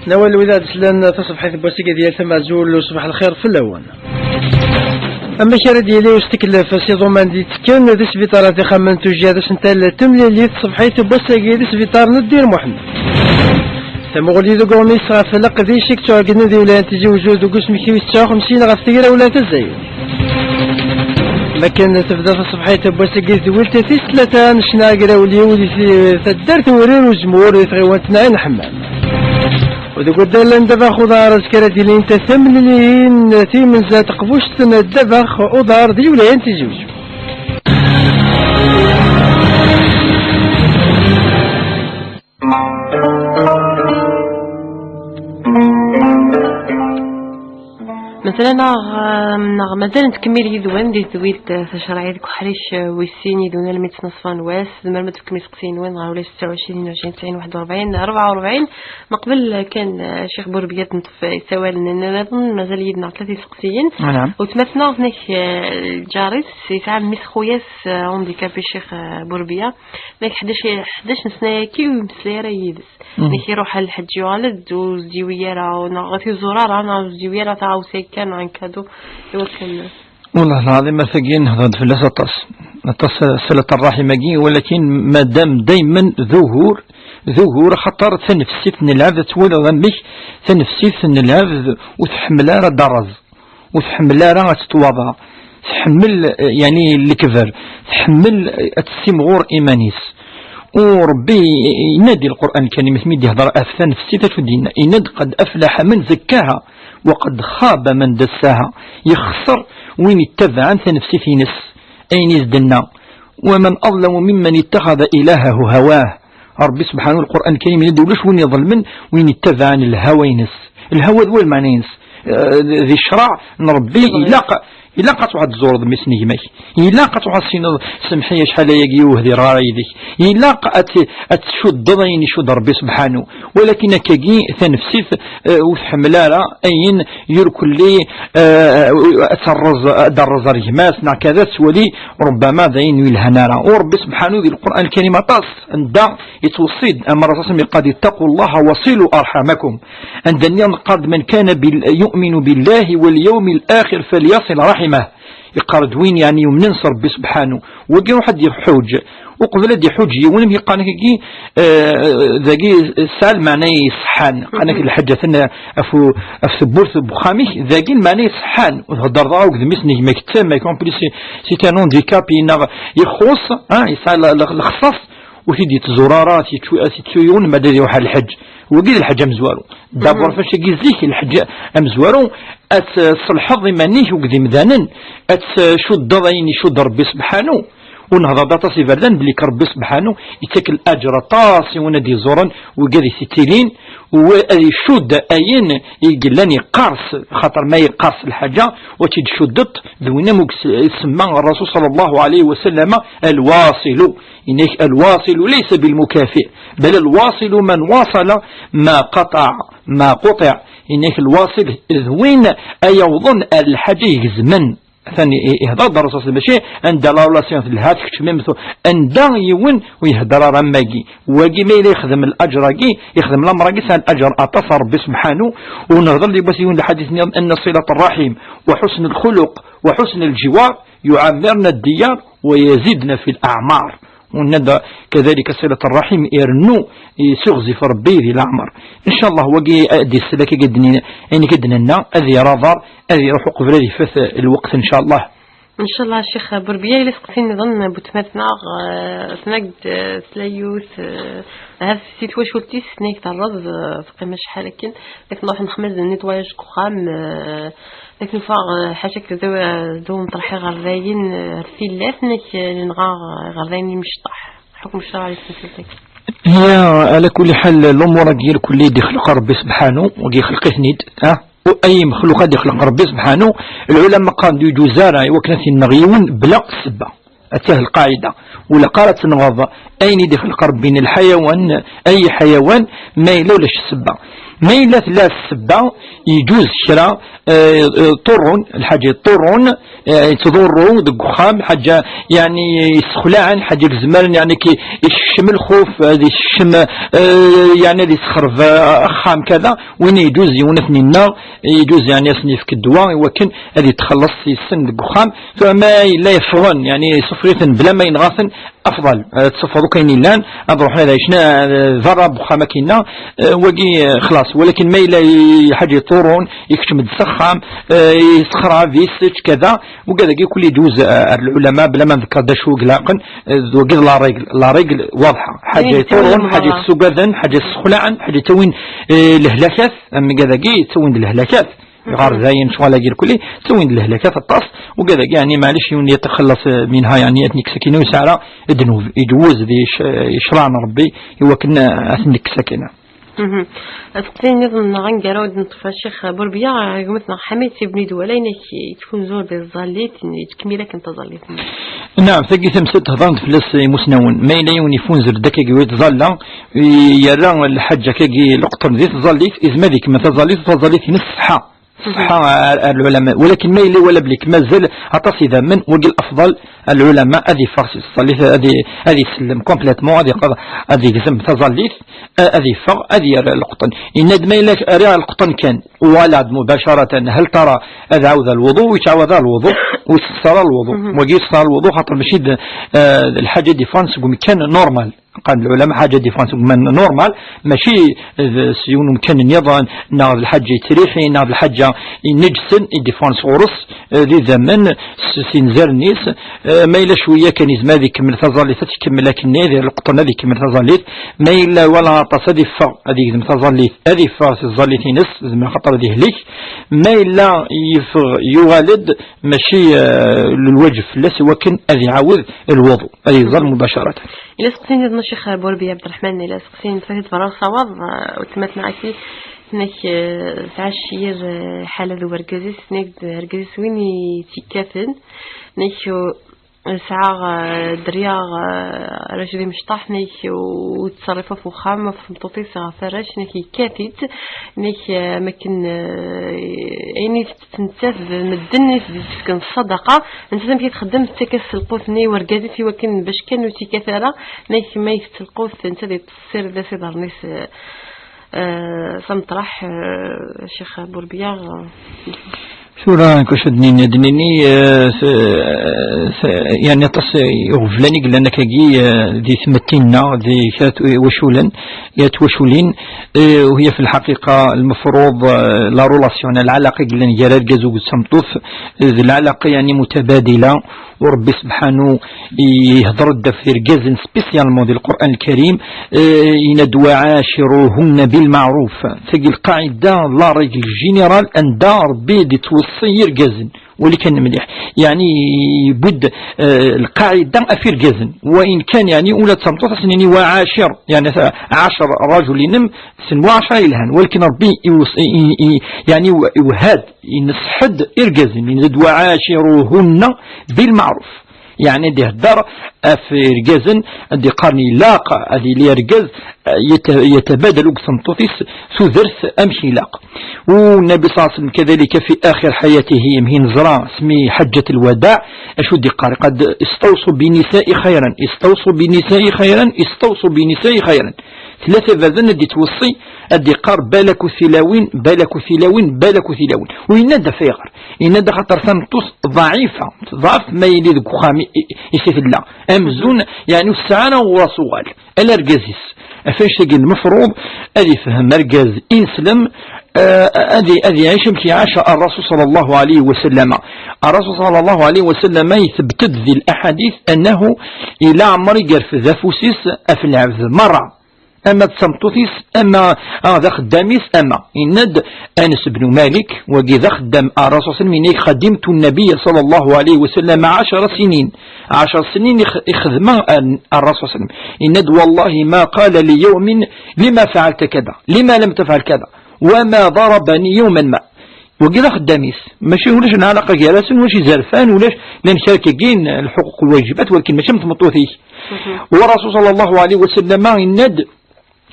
Nawal wid ad slan taṣebḥit n wass-agi di yal tama, azul u ṣbaḥ lxir fell-awen. Amek ara d-yili usteklef s iḍuman d-yettekkan di sbiṭarat ixxamen n tujjya d asental n temlilit tṣebḥit n wass-agi di sbiṭar n Ddir Muḥemmed? Tamuɣli deg uɣmis ɣef leqdic i yettɛeggnen di wlayat n Tizi Uzzu deg usmekti wis tesɛa u xemsin ɣef tegrawla tazzayrit. Makken tebda taṣebḥit n wass-agi d twilt tis tlata n ccna agrawliw di t-, taddart n Wrir Uzemmur di tɣiwant n Ɛin Ḥemmam. U deg waddal n Ddabex Uḍar, azekka ara d-ilint temlilin timenza teqbuct n Ddabex Uḍar di lwilaya n Tizi Uzzu. Mesɛen-aɣ, um, Mazal nettkemmil yid-wen di tedwilt, eh, tacerɛit deg uḥric, eh, wis sin yid-wen almi d ttnaṣfa n wass. Tzemrem ad tefkem iseqsiyen-nwen ɣer ula d setta u ɛecrin, tnin u ɛecrin, tesɛin, waḥed u rebɛin, rebɛa u rebɛin. Meqbel, eh, kan, eh, Ccix Burbiya ad neṭṭef, eh, isawalen nniḍen, mazal yid-neɣ tlata iseqsiyen. Naɛam. Weltma-tneɣ, tnek, eh, lǧar-is yesɛa mmi-s xuyas, eh, handicapé, Ccix, eh, Burbiya. Nek ḥdac, ḥdac n ssna-yagi ur yemmeslay ara yid-s. Mhm. Nek iruḥ ɣer lḥeǧǧ, yuɣal-d, ur s-d-yewwi ara, neɣ ur t-iẓur ara, neɣ ur s-d-yewwi ara taɣawsa kan, neɣ un cadeau, i wakken. Wallah lɛaḍim, a tagi nehḍer-d fell-as aṭas. Aṭas, eh, silat ṛṛaḥim-agi, walakin madam daymen d ugur, d ugur, axaṭer tanefsit n lɛebd ad twaliḍ amek tanefsit n lɛebd ur tḥemmel ara ad d-terreẓ, ur tḥemmel ara ad tettwaḍeɛ, tḥemmel, eh, yeɛni lekber, tḥemmel, eh, ad tessimɣur iman-is. U Ṛebbi yenna-d di Lqur'an Lkarim, mi d-ihdeṛ ɣef tanefsit, acu d-yenna? Yenna-d: "Qad aflaḥa man zakkaha, wa qad xaba man dassaha." Yexṣer win ittabaɛen tanefsit-ines, ayen i s-d-tenna. "Wa man aḍlamu mimman ittaxada ilahahu hawah." Ṛebbi subḥanahu, Lqur'an Lkarim yenna-d: ulac win iḍelmen win ittabaɛen lhawa-ines. Lhawa d wa lmeɛna-ines? Eh, di ccṛeɛ n Ṛebbi, ilaq, ilaq ad truḥeḍ ad tẓureḍ mmi-s n gma-k. Ilaq ad truḥeḍ ad s-tiniḍ: "Semmeḥ-iyi, acḥal ayagi ur hdireɣ ara yid-k." Ilaq ad t-, ad tcuddeḍ ayen icudd Ṛebbi subḥanahu. Walakin akkagi, tanefsit, eh, ur tḥemmel ara ayen yurkelli, eh, ad terreẓ, ad d-terreẓ ar gma-s, neɣ kada, tettwali ṛubbama d ayen ur yelhan ara. U Ṛebbi subḥanahu di Lqur'an Lkarim aṭas anda yettweṣṣi-d, amer Ṛṛasul yeqqar-d: "Ittaqu Llaha wasilu arḥamakum." Anda nniḍen qqar-d: "Man kana bil-, yu'minu billahi wal yawmil axir falyasil raḥimah." Yeqqar-d win, yeɛni, yumnen s Ṛebbi subḥanahu, wagi iruḥ ad iḥuǧ. Uqbel ad iḥuǧ yiwen, amek yeqqar-ak-agi, eh, dagi tesɛa lmeɛna iṣeḥḥan. Qqaren-ak lḥaǧa atan ɣef u-, ɣef tewwurt n wexxam-ik, dagi lmeɛna iṣeḥḥan. Ur theddreḍ ara akked mmi-s n gma-k, d tama-k, en plus, c'est, c'est un handicapé, neɣ ixuṣ, ah, yesɛa le-, le-, lexṣaṣ, ur t-id-yettẓur ara, ad t-yettu, ad t-yettu yiwen, ma ad iruḥ ɣer lḥeǧ. Wagi d lḥeǧ amezwaru. D'abord, fac-agi zik, lḥeǧ amezwaru, ad tṣelḥeḍ iman-ik akked imdanen, ad tcuddeḍ ayen icudd Ṛebbi subḥanahu. Ur nehḍer-d aṭas iberdan belli k Ṛebbi subḥanahu yettak laǧer aṭas i win ad d-iẓuren, wigad i t-ittilin, u ad icudd ayen i yellan yeqqers, xaṭer ma yeqqers lḥaǧa, u ad tt-id-tcuddeḍ, d win am ugs-, isemma Ṛṛasul ṣalla Llahu ɛalayhi wa sallam: "Alwasilu." Yenna-k: "Alwasilu laysa bilmukafi, bal alwasilu man wasala ma qataɛ, ma quṭiɛ." Yenna-k lwasil d win ay awḍen ar lḥaǧa igezmen. Atan i-, i-, ihḍer-d Ṛṛasul, mačči anda la relation telha, tkeččem am tu-, anda yiwen ur ihedder ara am wagi. Wagi ma yella yexdem laǧer-agi, yexdem lamer-agi, sɛan laǧer aṭas ar Ṛebbi subḥanahu. U nehḍer di yiwen lḥadit-nniḍen: "Inna ṣilat ṛṛaḥim wa ḥusn lxuluq wa ḥusn lǧiwar yuɛammirna ddiyar wa yazidna fi laɛmar." U nenna-d kadalika ṣilat ṛṛaḥim irennu, yessiɣzif Ṛebbi di leɛmer. Ncallah wagi ad d-isel akka i d-, ayen akka d-nenna, ad yerr aḍar, ad iruḥ uqbel ad ifat lweqt, ncallah. Ncallah, Ccix Burbiya, yella iseqsi nniḍen n weltma-tneɣ, eh, tnag-d, eh, tla yiwet, eh, ahat si twacult-is, nnig terreẓ, eh, teqqim acḥal akken, akken nruḥ nexmez nettoyage deg uxxam, eh, akken neffeɣ, eh, ḥaca k-, d-, d-, nṭerḥ iɣerdayen, eh, ar tillat, nek, eh, nenɣa iɣerdayen imecṭaḥ. Ḥukm ccṛeɛ di temsalt-agi. Ya, ala kulli ḥal, lumuṛ-agi irkelli d-ixleq Ṛebbi subḥanu, wagi ixleq-iten-id, ha? U ay imexluq ad ixleq Ṛebbi subḥanu, lɛulama qqaren-d ur yeǧuz ara i wakken ad t-inneɣ yiwen bla ssebba. Attah lqaɛida. Ur ilaq ara ad tenɣeḍ ayen i d-ixleq Ṛebbi n lḥayawan, ay ḥayawan, ma yella ulac ssebba. Ma yella tella ssebba, yeǧuz kra, eh, eh, ṭurrun, lḥaǧa yeṭṭurrun, eh, yettḍurru deg uxxam, ḥaǧa, yeɛni, yessexlaɛen, ḥaǧa i izemren, yeɛni, ki-, yessekcem lxuf, ad yessekcem, eh, yeɛni, ad yessexreb, eh, axxam, kada, win yeǧuz yiwen ad ten-inneɣ, yeǧuz, yeɛni, ad sen-yefk ddwa i wakken ad yetxelleṣ yes-sen deg uxxam. Tura ma yella yeffɣen, yeɛni, yessufeɣ-iten bla ma yenɣa-ten, afḍal, eh, ad tessufɣeḍ akk ayen yellan, ad ruḥen ad ɛicen, eh, berra n uxxam akkinna, eh, wagi, eh, xlaṣ. Walakin ma yella i-, lḥaǧa yeṭṭurrun, yekcem-d s axxam, eh, yessexrab, yessečč, kada, wigad-agi kulli yeǧuz, eh, ar lɛulama, bla ma nḍekker d acu i ilaqen, eh, d wagi d la règle, la règle waḍḥa. Ḥaǧa yeṭṭurrun, ḥaǧa yessugaden, ḥaǧa yessexlaɛen, ḥaǧa yettawin, eh, lehlakat, am wigad-agi yettawin-d lehlakat. Iɣerdayen, ccɣel-agi irkelli, ttawin-d lehlakat aṭas, wigad-agi, yeɛni, maɛlic, yiwen yetxelleṣ, eh, minha, yeɛni, ad ten-yekkes akkin, ur yesɛi ara ddnub, yeǧwez di c-, ccṛeɛ n Ṛebbi, i wakken, eh, ad ten-nekkes akkin. Mhm. Aseqsi nniḍen neɣ aneggaru i d-neṭṭef a Ccix Burbiya, gma-tneɣ Ḥamid Ibn Idwala, inek yettfunzur di tẓallit, yettkemmil akken taẓallit-nni. Naam, tagi tamsalt hedren fell-as imusnawen. Ma yella yiwen ifunzer-d akkagi ur yettẓalla, yerra lḥaǧa akkagi leqṭen di tẓallit, izmer ad ikemmel taẓallit, taẓallit-ines ṣṣeḥḥa. Ṣṣeḥḥa ar, ar lɛulama. Walakin ma yella iwala belli mazal aṭas idammen, wagi lafḍal, lɛulama ad iffeɣ si tẓallit, ad i-, ad isellem complètement, ad iqeḍ, ad igzem taẓallit, a-, ad iffeɣ, ad yerr leqṭen. Yenna-d ma yella rriɣ leqṭen kan, uɣaleɣ-d mubacaratan, hal tara ad ɛawdeɣ lwuḍu, yettɛawad lwuḍu, ur yessexṣar ara lwuḍu. Mhm. Wagi yessexṣar lwuḍu, xaṭer mačči d, eh, d lḥaǧa i d-iffɣen seg umkan normal. Qqaren lɛulama ḥaǧa i d-iffɣen seg umkan normal, mačči d, s yiwen umkan nniḍen, neɣ d lḥaǧa yettriḥin, neɣ d lḥaǧa ineǧsen i d-iffɣen sɣur-s, eh, d idammen, s, s inzaren-is. Eh, ma yella cwiya kan izmer ad ikemmel taẓallit, ad tkemmel akken-nni, ad yerr leqṭen ad ikemmel taẓallit. Ma yella iwala aṭas ad iffeɣ, ad yegzem taẓallit, ad iffeɣ si tẓallit-ines, zmer xaṭer ad ihlek. Ma yella yeffeɣ, yuɣal-d, mačči, eh, lwaǧeb fell-as i wakken ad iɛawed lwuḍu, ad iẓẓal mubacaratan. Ila seqsi nniḍen a Ccix Burbiya Ɛebderreḥman, ila seqsi n tfatit berra usawaḍ, eh, weltma-tneɣ Aki, tenna-k, eh, tesɛa ccir, eh, ḥala d wergaz-is, tenna-k d argaz-is win i tt-ikkaten, tenna-k, eh, sɛiɣ, eh, derya, eh, arrac d imecṭaḥ, tenna-k ur yettṣerrif ɣef uxxam, ɣef tmeṭṭut-is, ɣef arrac, tenna-k yekkat-itt, tenna-k, eh, am akken, eh, ayen i tettnettat d medden i s-d-yefken ṣṣadaqa, nettat amek i txeddem, tettak-as lqut-nni i wergaz-is i wakken bac kan ur tt-ikkat ara, ma, ma itett lqut, netta ad yettṣessired-as iḍarren-is, eh, eh, s ameṭraḥ, eh, Ccix Burbiya. Tura, nekk acu ad d-nini, ad d-nini, eh, s-, s-, yani aṭas iɣeblan i yellan akkagi, eh, di tmetti-nneɣ, di kra tw-, waculen, ya twaculin, eh, وهي في الحقيقة المفروض, eh, la relation, lɛalaqa i yellan gar argaz akked tmeṭṭut, eh, d lɛalaqa, yani, mutabadila, u Rebbi sebḥanu ihder-d ɣef irgazen spécialement di Lqur'an Lkarim, eh, yenna-d: "وعاشروهن بالمعروف." Tagi lqaɛida, la règle générale, anda Rebbi d-yettweṣṣi irgazen. Wali kan mliḥ. Yani, yewwi-d, eh, lqaɛida ɣef irgazen. Wa in kan, yani, ula d tameṭṭut ad s-nini: "وعاشر", yani, ta-, ɛacer rajul-inem, s n waɛcer yelhan. Walakin Rebbi iwes-, i, i, i, yani, iw-, iwehha-d, ineṣḥ-d irgazen. Yenna-d: "وعاشروهن بالمعروف." Yani, ad ihedder ɣef irgazen, ad d-iqqaren ilaq ad yili argaz, eh, yet-, yetabadal akked tmeṭṭut-is tudert amek ilaq. U Nnabi صلى الله عليه وسلم كذلك في آخر حياته, mi neẓra asmi ḥaǧǧat lwadaɛ, acu d-iqqar? Qad: "استوصوا بالنساء خيرا، استوصوا بالنساء خيرا، استوصوا بالنساء خيرا." Tlata iberdan ad d-ittweṣṣi, ad d-iqqar: "Balak ur tilawin, balak ur tilawin, balak ur tilawin." U yenna-d ɣef ayɣer. Yenna-d axaṭer tameṭṭut ḍɛifa, teḍɛef ma yili deg uxxam i, i, i s-tella. Amzun, yani, ur tesɛi ara ɣur-s uɣal, ala argaz-is. Ɣef annect-agi lmefruḍ ad ifhem argaz ineslem, eh, ad i-, ad iɛic amek iɛac الرسول صلى الله عليه وسلم. الرسول صلى الله عليه وسلم يثبت-d di الأحاديث أنه ila ɛmer i yerfed afus-is ɣef lɛebd merra. Ama d tameṭṭut-is, ama, ah, d axeddam-is, ama. Yenna-d Anas bnu Malik, wagi d axeddam n Ṛṛasul صلى الله عليه وسلم, yenna-k: "خدمت النبي صلى الله عليه وسلم عشر سنين." Ɛecṛ snin i x-, i xedmeɣ a, a Ṛṛasul صلى الله عليه وسلم. Yenna-d: "والله ما قال لي يوم لما فعلت كذا، لما لم تفعل كذا، وما ضربني يوما ما." Wagi d axeddam-is. Mačči ulac lɛalaqa gar-asen, ulac izerfan, ulac, llan kra akkagi n lḥuquq lwajibat, walakin mačči am tmeṭṭut-ik. Mhm. U Ṛṛasul صلى الله عليه وسلم yenna-d,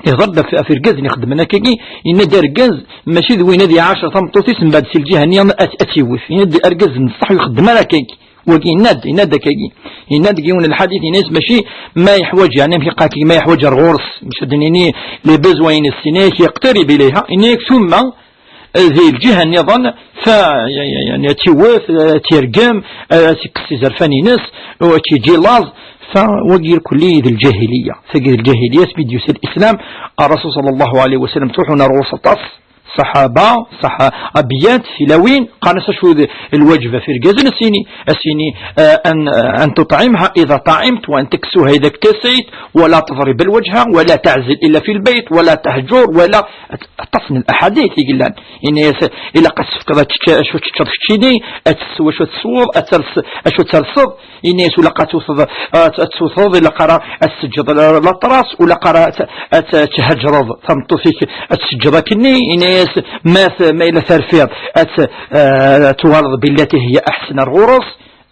ihḍer-d ɣef, ɣef irgazen ixeddmen akkagi, yenna-d argaz mačči d win ad iɛacer tameṭṭut-is, mbeɛd si lǧiha-nni ad, ad tt-iwwet. Yenna-d argaz n ṣṣeḥ ur ixeddem ara akkagi. Wagi yenna-d, yenna-d akkagi. Yenna-d deg yiwen n lḥadit, yenna-yas mačči ma yeḥwaǧ, yani, amek iqqar akkagi, ma yeḥwaǧ ar ɣur-s, mačči ad d-nini les besoins-ines, yenna-yak: "يقترب إليها", yenna-yak tumma, eh, di lǧiha nniḍen, fa, ya, ya, yani, ad tt-iwwet, eh, ad tt-irgem, eh, ad tt-ikkes izerfan-ines, u ad tt-yeǧǧ i laẓ, fa wagi irkelli d lǧahiliya. Tagi d lǧahiliya, asmi d-yusa lislam, Ṛṛasul صلى الله عليه وسلم ttruḥun ar ɣur-s aṭas, صحابة، صح، أبيات، تلاوين، قالنا شو ذي الواجب في الجزء السيني، السيني، آه، أن، آه، أن تطعمها إذا طعمت، وأن تكسوها إذا اكتسيت، ولا تضرب الوجه، ولا تعزل إلا في البيت، ولا تهجر، ولا تصن الأحاديث يقلان. إن يس-، إلا قد سفكض تش-، شو تشرب شيني، أتسوى شو تصور، أترس-، أشو ترصد، إنيس ولا قا توثض، آه، ت-، توثض، إلا قرا أتسجد ل-، لطراس، ولا قرا ت-، أت-، تهجرض، تمطوثيك أتسجد كني، إنيس ما ث-، ما إلا ترفيض، أت-، آه، توالض بالتي هي أحسن الغرص.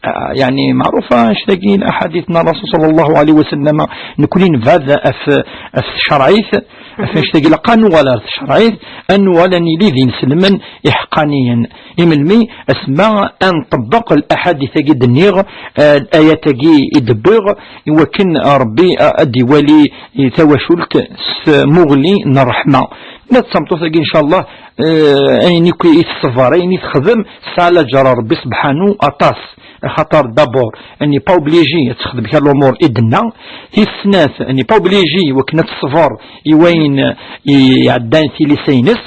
آه، يعني معروفة، اش تقين أحاديثنا الرسول صلى الله عليه وسلم، نكونين بعد أف، أف شرعيث، أف اش تقين لقا نوال أف شرعيث، أن ولا نيلي ذي نسلمن إحقانيا. إملمي أسمى أن نطبق الأحاديث أكيد نيغ، آه، الآيات أكيد بيغ، وكن ربي، آه، أدي والي تواشلت سمغلي نرحمة. لا تصمتو ثقي إن شاء الله، آه، أين يكون يتصفر، أين يتخدم، سالا جرى ربي سبحانه أطاس. خاطر دابور، أني با أوبليجي تخدم كان الأمور إدنا. هي السنات، أني با أوبليجي وكنا تصفر، يوين، يعدان في لسينس.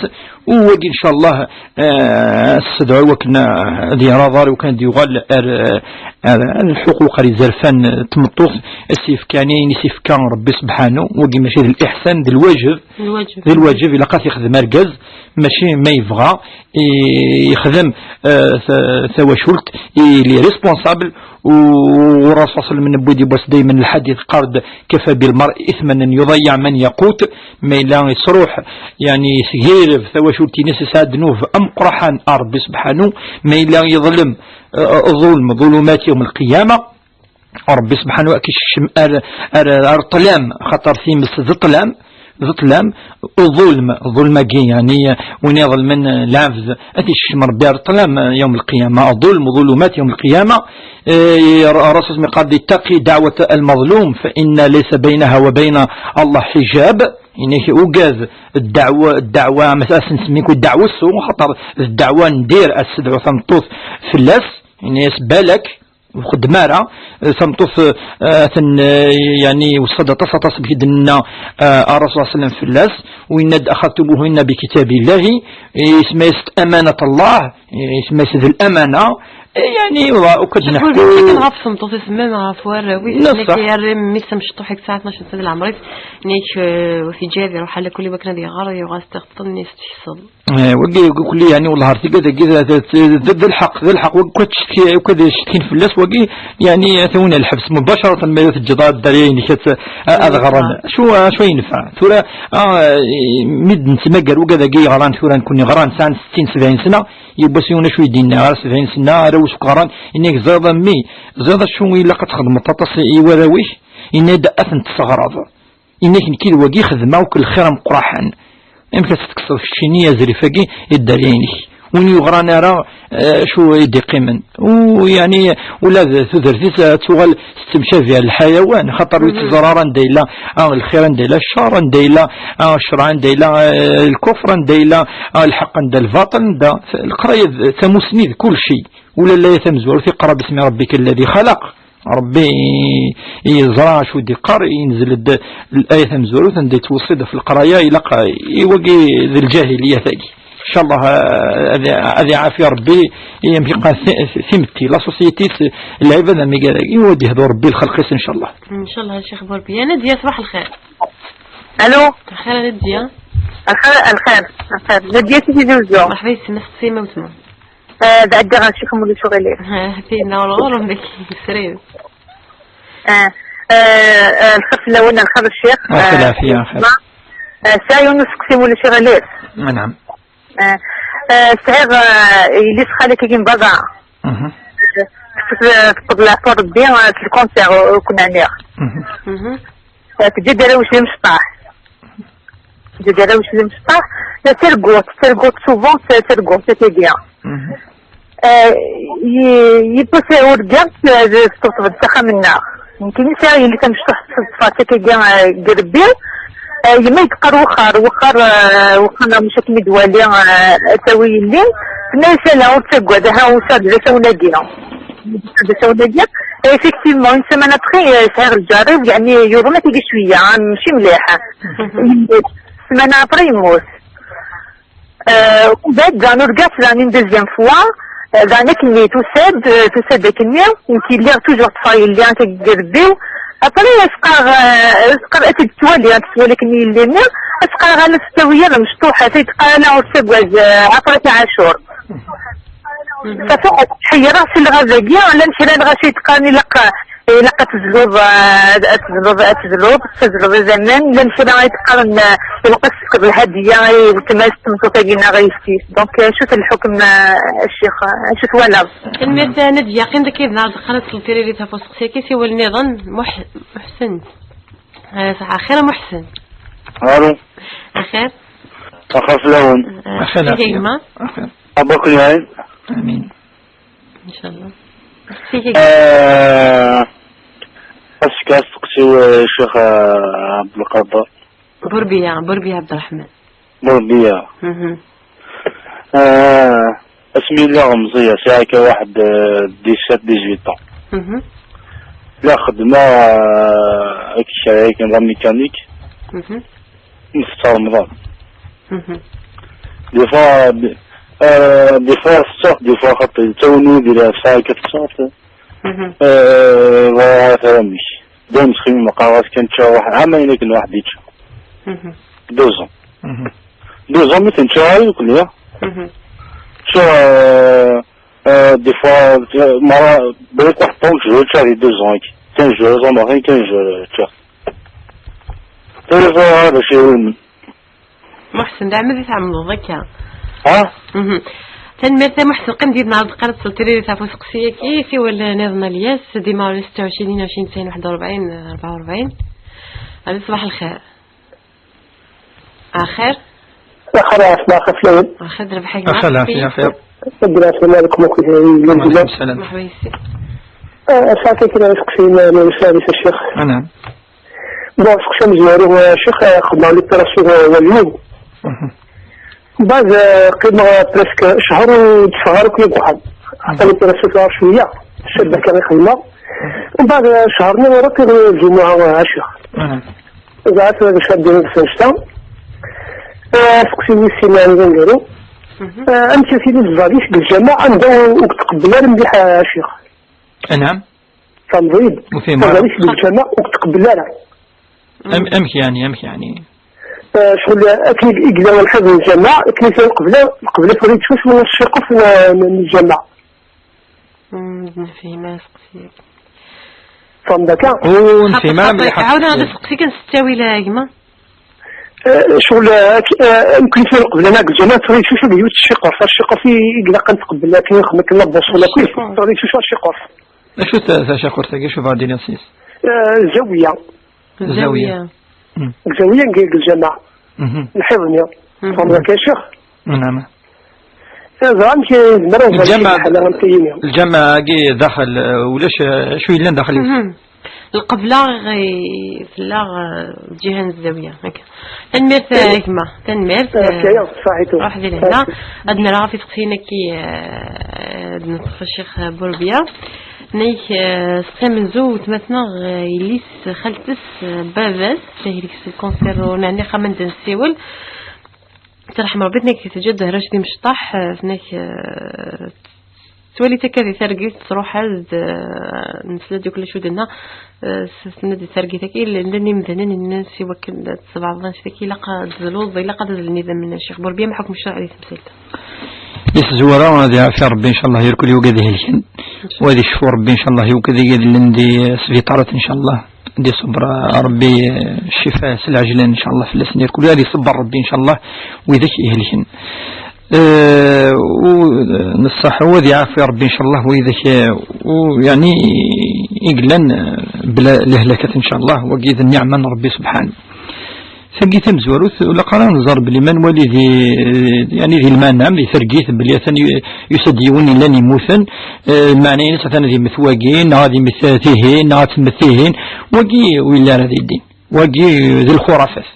وواقي إن شاء الله، آه، السدعو وكنا ذي رضار وكان ذي يغال أر-، أر-، الحقوق اللي زرفان تمطوخ، السيف كانين، السيف كان ربي سبحانه، واقي ماشي ذي الإحسان، ذي الواجب، الواجب. ذي الواجب، إلا قاس يخدم أرقاز، ماشي ما يبغى، ي-، يخدم، آه، ث-، ثواشولت، إي لي ريسبونسابل، و-، والرسول صلى الله عليه وسلم من بودي بوس دايما الحديث قارد: كفى بالمرء إثما أن يضيع من يقوت. ما إلا يصروح، يعني، يسقيرف ثواشولت ينس سعد نوف أم قرحان أربي سبحانه. ما إلا يظلم، آه، الظلم ظلمات يوم القيامة. ربي سبحانه كيشم أر، أر، أر طلام، خاطر ثيمس ذ طلام، ذ طلام، الظلم، الظلم كي يعني، وين يظلم من العبد، أتي الشم ربي أر طلام يوم القيامة، الظلم ظلمات يوم القيامة. إيه، الرسول صلى الله عليه وسلم قال: اتقي دعوة المظلوم فإن ليس بينها وبين الله حجاب. إنك أوجاز الدعوة، الدعوة مثلا نسميكو الدعوة السوء، خاطر الدعوة ندير السدعوة تنطوث في اللاس، يعني يسبالك، وخدمارة، آه، تمطوث، آه، تن-، آه، يعني وصد تصطس بيدنا، آه، الرسول صلى الله عليه وسلم في اللاس، وإن أخذتموهن بكتاب الله، إيه، اسمها أمانة الله، إيه، اسمها ذي الأمانة، إيه، يعني، و-، وكد شوف، نحكو. كي كنعرف تمطوث تسمى مع فوار، وي، نصح. كي يري ميسا مشطوحك ساعة اثناش سنة العمريت، نيك، آه، وفي جابر وحال كل ما كان يغار، يغاز تغطن، يستحصل. آه، وقي يقول لي يعني والله هارتي كذا كذا، ذا، ذا، ذا الحق، ذا الحق، وكذا تشتكي، وكذا يشتكي في الناس وقي، يعني ثونا الحبس مباشرة ما تجد الدريين كت، آه، أذغران. شو، آه، شو ينفع؟ ثورة، آه، مد نتمقر وكذا قي غران ثورة نكون غران سان ستين سبعين سنة، يبسيونا شو يدينا غير سبعين سنة، روس غران، إنك زاد مي، زاد شو إلا قد خدمت تطس إيوالاويش، إن يبدأ أثن تسغرض. إنك نكيد واقي خدمة وكل خير مقرحان. إمك تتكسر في الشينية زريفاقي يدار عينك. وين يغران أرى، آه، شو يدي قيمن. ويعني، ولا ذ-، تدرتي ت-، تغال تمشى فيها الحيوان، خاطر ويتزرار عندها إلا، آه، الخير عندها إلا الشر عندها إلا، آه، الشرع عندها إلا، آه، الكفر عندها إلا، آه، الحق عندها الباطل عندها. القراية ذ-، تموسني ذ كل شيء. ولا لا يتمزور في قرا باسم ربك الذي خلق. ربي يزرع شو ديقار، ينزل الد-، الآية تمزوروت عندي توصيد في القراية إلى ق-، يوقي ذي الجاهلية ثاقي. إن شاء الله، آه، هذه، هذه عافية ربي، يمكن قا ث-، ثمتي، لا سوسيتي س-، العبادة ميقال، يودي هذا ربي الخلق إن شاء الله. إن شاء الله الشيخ بوربي. يا نادية، صباح الخير. ألو. الخير نادية. الخير، الخير، الخير. نادية تيزي وزو. مرحبا يسمى سقسي ما وتما. آه، بعد غا شي خمولي شو غيلي. ها، فينا والله والله مداك سرير. آه، آه، آه، الخف الأول، الخف الشيخ. آه، خلاف يا خير. آه، سايو نسقسي ولا شي غيلي. نعم. آه، آه، سعيغ، آه، يلي سخالي كي بابا. مهم. آه، كنت، آه، كنت بلا فور بيان، آه، في الكونسير، آه، كنا نيغ. مهم. مهم. آه، تجي ديري وش المشطاح. تجي ديري وش المشطاح. لا ترقوت، ترقوت سوفون، ت-، ترقوت، تتيديا. مهم. آه، ي-، يبوسي ورقة، آه، تطبط الدخة منا. يمكن يسعي اللي كان مشطوح في الصفات كي جا، آه، قربي. آه، يما يتقر وخار، وخار، آه، وخار مشاكل مدوالي، آه، تاوي اللي. ما يسأل عور تقوى، ده هاو صار، ده سونا دينا. ده سونا دينا. إيه، إفكتيفمون، إن سيمين أبخي، آه، سعيغ الجارب، يعني، يوضنا تيجي شوية، آه، ماشي مليح. سيمين أبخي يموت. Euh, umbeɛd daɣen urgaɣ-tt daɣen une deuxième fois. Euh, daɣen akkenni tusa-d, euh, tusa-d akkenni, nekk lliɣ toujours ṭṭfeɣ yelli akka deg irebbi-w. Après, as-qqareɣ, euh, as-qqareɣ, ad tt-id-twali, ad tt-twali akkenni yelli-nni, as-qqareɣ ala s ttawi-a d amecṭuḥ, ad tt-id-qqar ala ur ttagad, euh, après Ɛacur. Safi, ḥeyreɣ si lɣaba-agi, llan kra n lɣaci yettqaren ilaq, ilaq ad tezluḍ, eh, ad tezluḍ, ad tezluḍ, ad tezluḍ idammen, llan kra ay yettqaren, eh, ilaq ad tefkeḍ lhadiya i weltma-s, tmeṭṭut-agi neɣ i yessi-s. Donc, eh, acu-t lḥukm, eh, a ccix, eh, acu twalaḍ? Tanemmirt a Nadya, qqim dagi d-neɛreḍ qqar ad tesleḍ tiririt ɣef usteqsi-agi, siwel nniḍen, Muḥ-, Muḥsen. Eh, صح، خير محسن. Allô. خير. Axir fell-awen. Eh, axir, axir. Gma. Axir. Abak lɛin. Amin. Inchallah. Sik gma. Eh, aska asteqsiw, eh, Cheikh, eh, Abdelkader. Bourbiya, Bourbiya Abderrahmane. Bourbiya. Mhm. Eh, asmi lliɣ meẓẓiya, sɛiɣ kan waḥed, eh, dix-sept, dix-huit ans. Mhm. La xedmeɣ, eh, akka kra yakan la mécanique. Mhm. Nfeṭṭer Remḍan. Mhm. Des fois, euh, des fois, tetteɣ, des fois, xaṭi, yettawin-iyi di leɛṣayat, tetteɣ. Mhm. Euh, voilà, amek. Dayem ttxemmimeɣ, qqareɣ-as kan ččiɣ waḥed, ɛamayen akken waḥed yečča. Mhm. Deux ans. Mhm. Deux ans, mi ten-ččiɣ ara yakk, ya. Mhm. Ččiɣ, euh, euh, des fois, euh, mara, bɣiɣ waḥed ṭṭum, je veux ččiɣ di deux ans, quinze jours, ẓameɣ, quinze jours, ččiɣ. Tiliẓri d acu iwulmen. Muḥsen, d aɛmad i tɛemmleḍ akka? Ha? Mhm. Tanemmirt a Muḥsen, qqim did neɣ d-qqar ad tesleḍ tiririt ɣef useqsi-agi, siwel niḍen a Lyas, dima ɣer setta u ɛecrin, ɛecrin, tesɛin, waḥed u rebɛin, rebɛa u rebɛin. Alo, ṣbaḥ lxir. Axir? Axir, ṣbaḥ lxir. Axir, d rrbeḥ a gma. Axir, lɛafya, xir. Assalamu alaikum, akk. Wa alaikum salam. Merḥba yes-k. Ah, sɛiɣ kan kra n iseqsiyen, ma yesɛa a ccix. Anɛam. Bon, seqsi amezwaru, eh, Ccix, eh, xedmeɣ l'opération, eh, wallen-iw. Mhm. Mbeɛd, eh, qqimeɣ, eh, presque ccher ur d-ffɣeɣ ara akk deg uxxam. Mhm. Xaṭer l'opération tuɣal cwiya, ccab akka i xedmeɣ. Mhm. Mbeɛd, eh, ccher-nni ur akk lǧumuɛa, eh, a Ccix. Mhm. Ẓriɣ tura d acu ara d-iniɣ s annect-a. Eh, aseqsi wis sin, eh, d aneggaru. Mhm. Eh, amek ara tili tẓallit deg lǧameɛ anda ur, ur k-tqebbel ara mliḥ, eh, a Ccix? Anɛam. Tfehmeḍ-iyi-d? Ur fhimeɣ ara. Tẓallit deg lǧameɛ ur k-tqebbel ara. Am-, amek yeɛni, amek yeɛni? Eh, ccɣel akken i, i yella lḥiḍ n lǧameɛ, akken i lqebla, lqebla tura yettwasu ccaqef n, n, n lǧameɛ. Hmm, nefhem aseqsi. Tfehmeḍ akka? Ur nefhim ara mliḥ. Ɛawed ad aseqsi kan s ttawil a gma. Eh, ccɣel, eh, ak-, eh, amek i lqebla n lǧameɛ tura yettwasu yiwet ccaqef, ccaqef i, i ilaq ad nqebbel akken i nxeddem akken la boussole akk, tura yettwasu ccaqef. Acu ta-, tacaqurt-agi, acu bɣa d-iniɣ s-, eh, zawiya. Zawiya. Zawiya. Mm. Deg zawiya n, deg lǧameɛ. Mhm. Lḥiḍ-nni. Mhm. Tfehmeḍ akka, a Ccix? Naɛam. Eh, ẓer amek i nezmer ad nẓer lǧameɛ, lḥala am tayini. Lǧameɛ-agi daxel, eh, ulac, eh, acu yellan daxel-is? Mhm. Lqebla, eh, tella, eh, lǧiha n zawiya. Akka. Tanemmirt, eh, a gma. Tanemmirt, eh, kaya, ṣaḥit. Ruḥ di lehna. Ad nara ɣef iseqsiyen-agi, eh, ad neṭṭef Ccix Burbiya. Nnek, eh, seqsi amenzu, weltma-tneɣ, eh, yelli-s, xalti-s, eh, baba-s, ttahil-ik s lkanser, ur neɛni axxam anda nessiwel. Terḥem Rebbi, tenna-k teǧǧa-d Hrac d imecṭaḥ, eh, tenna-k, eh, tettwali-tt akka di targit, tṛuḥ-as-d, eh, nesla-d akk acu d-tenna, eh, s-, tenna-d di targit-agi, llan, llan imdanen yennan s iwakken ad tsebɛeḍ annect-agi, ilaq ad tezluḍ, ilaq ad azlen idammen, a Ccix Burbiya, ma ḥukm ccṛeɛ di temsalt. Di tezwara, ad iɛafi Rebbi, ncallah, irkul i wigad ihelken, u ad icfu Rebbi, ncallah, i wigad i yedlen di sbiṭarat, ncallah. Ad iṣebber Rebbi, eh, ccifa s lɛejlan, ncallah, fell-asen irkul. Ad iṣebber Rebbi, ncallah, widak ihelken. Eh, u, neṣṣaḥ, u ad iɛafi Rebbi, ncallah, widak, eh, u, yeɛni, i yellan, eh, bla lehlakat, ncallah, wagi d nniɛma n Rebbi subḥanu. Tagi tamezwarut, ur ilaq ara ad nẓer belli ma nwali di, yeɛni di lmeɛna, di targit, belli atan yu-, yusa-d yiwen yellan yemmuten, eh, lmeɛna-ines atan ad yemmet wagi, neɣ ad yemmet tihin, neɣ ad temmet tihin, wagi ur yelli ara di ddin. Wagi d lxurafat.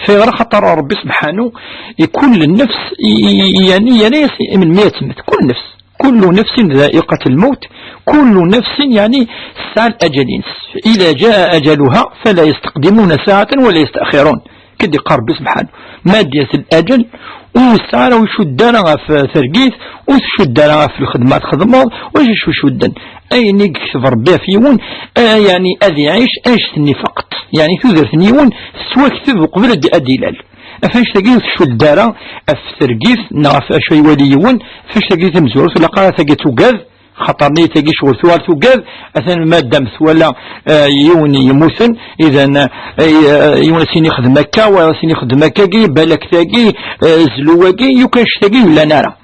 Fayɣer? Axaṭer Rebbi subḥanu, i kul nnefs, i, i, i, yeɛni, yerra-yas melmi ad temmet, kul nnefs. كل نفس ذائقة الموت، كل نفس يعني تسعى الأجل، فإذا جاء أجلها فلا يستقدمون ساعة ولا يستأخرون. كدي قال ربي سبحانه، ما ديت الأجل ur yesɛi ara ur icudd ara ɣef tergit, ur tcudd ara ɣef lxedma txedmeḍ, wacu icudden? Ayen i yekteb Rebbi ɣef yiwen, eh, yeɛni ad iɛic anect-nni faqet. Yeɛni tudert n yiwen tettwakteb uqbel ad, ad d-ilal. Ɣef anect-agi ur tcudd ara ɣef tergit neɣ ɣef acu iwali yiwen, ɣef anect-agi tamezwarut, ur ilaq ara tagi ad tugad, xaṭer nni tagi ccɣel tuɣal tugad, atan madam twala, eh, yiwen yemmuten, idan, eh, yiwen ad s-yini xdem akka, wa ad s-yini xdem akkagi, balak tagi, eh, zlu wagi, yukan anect-agi ur yellan ara.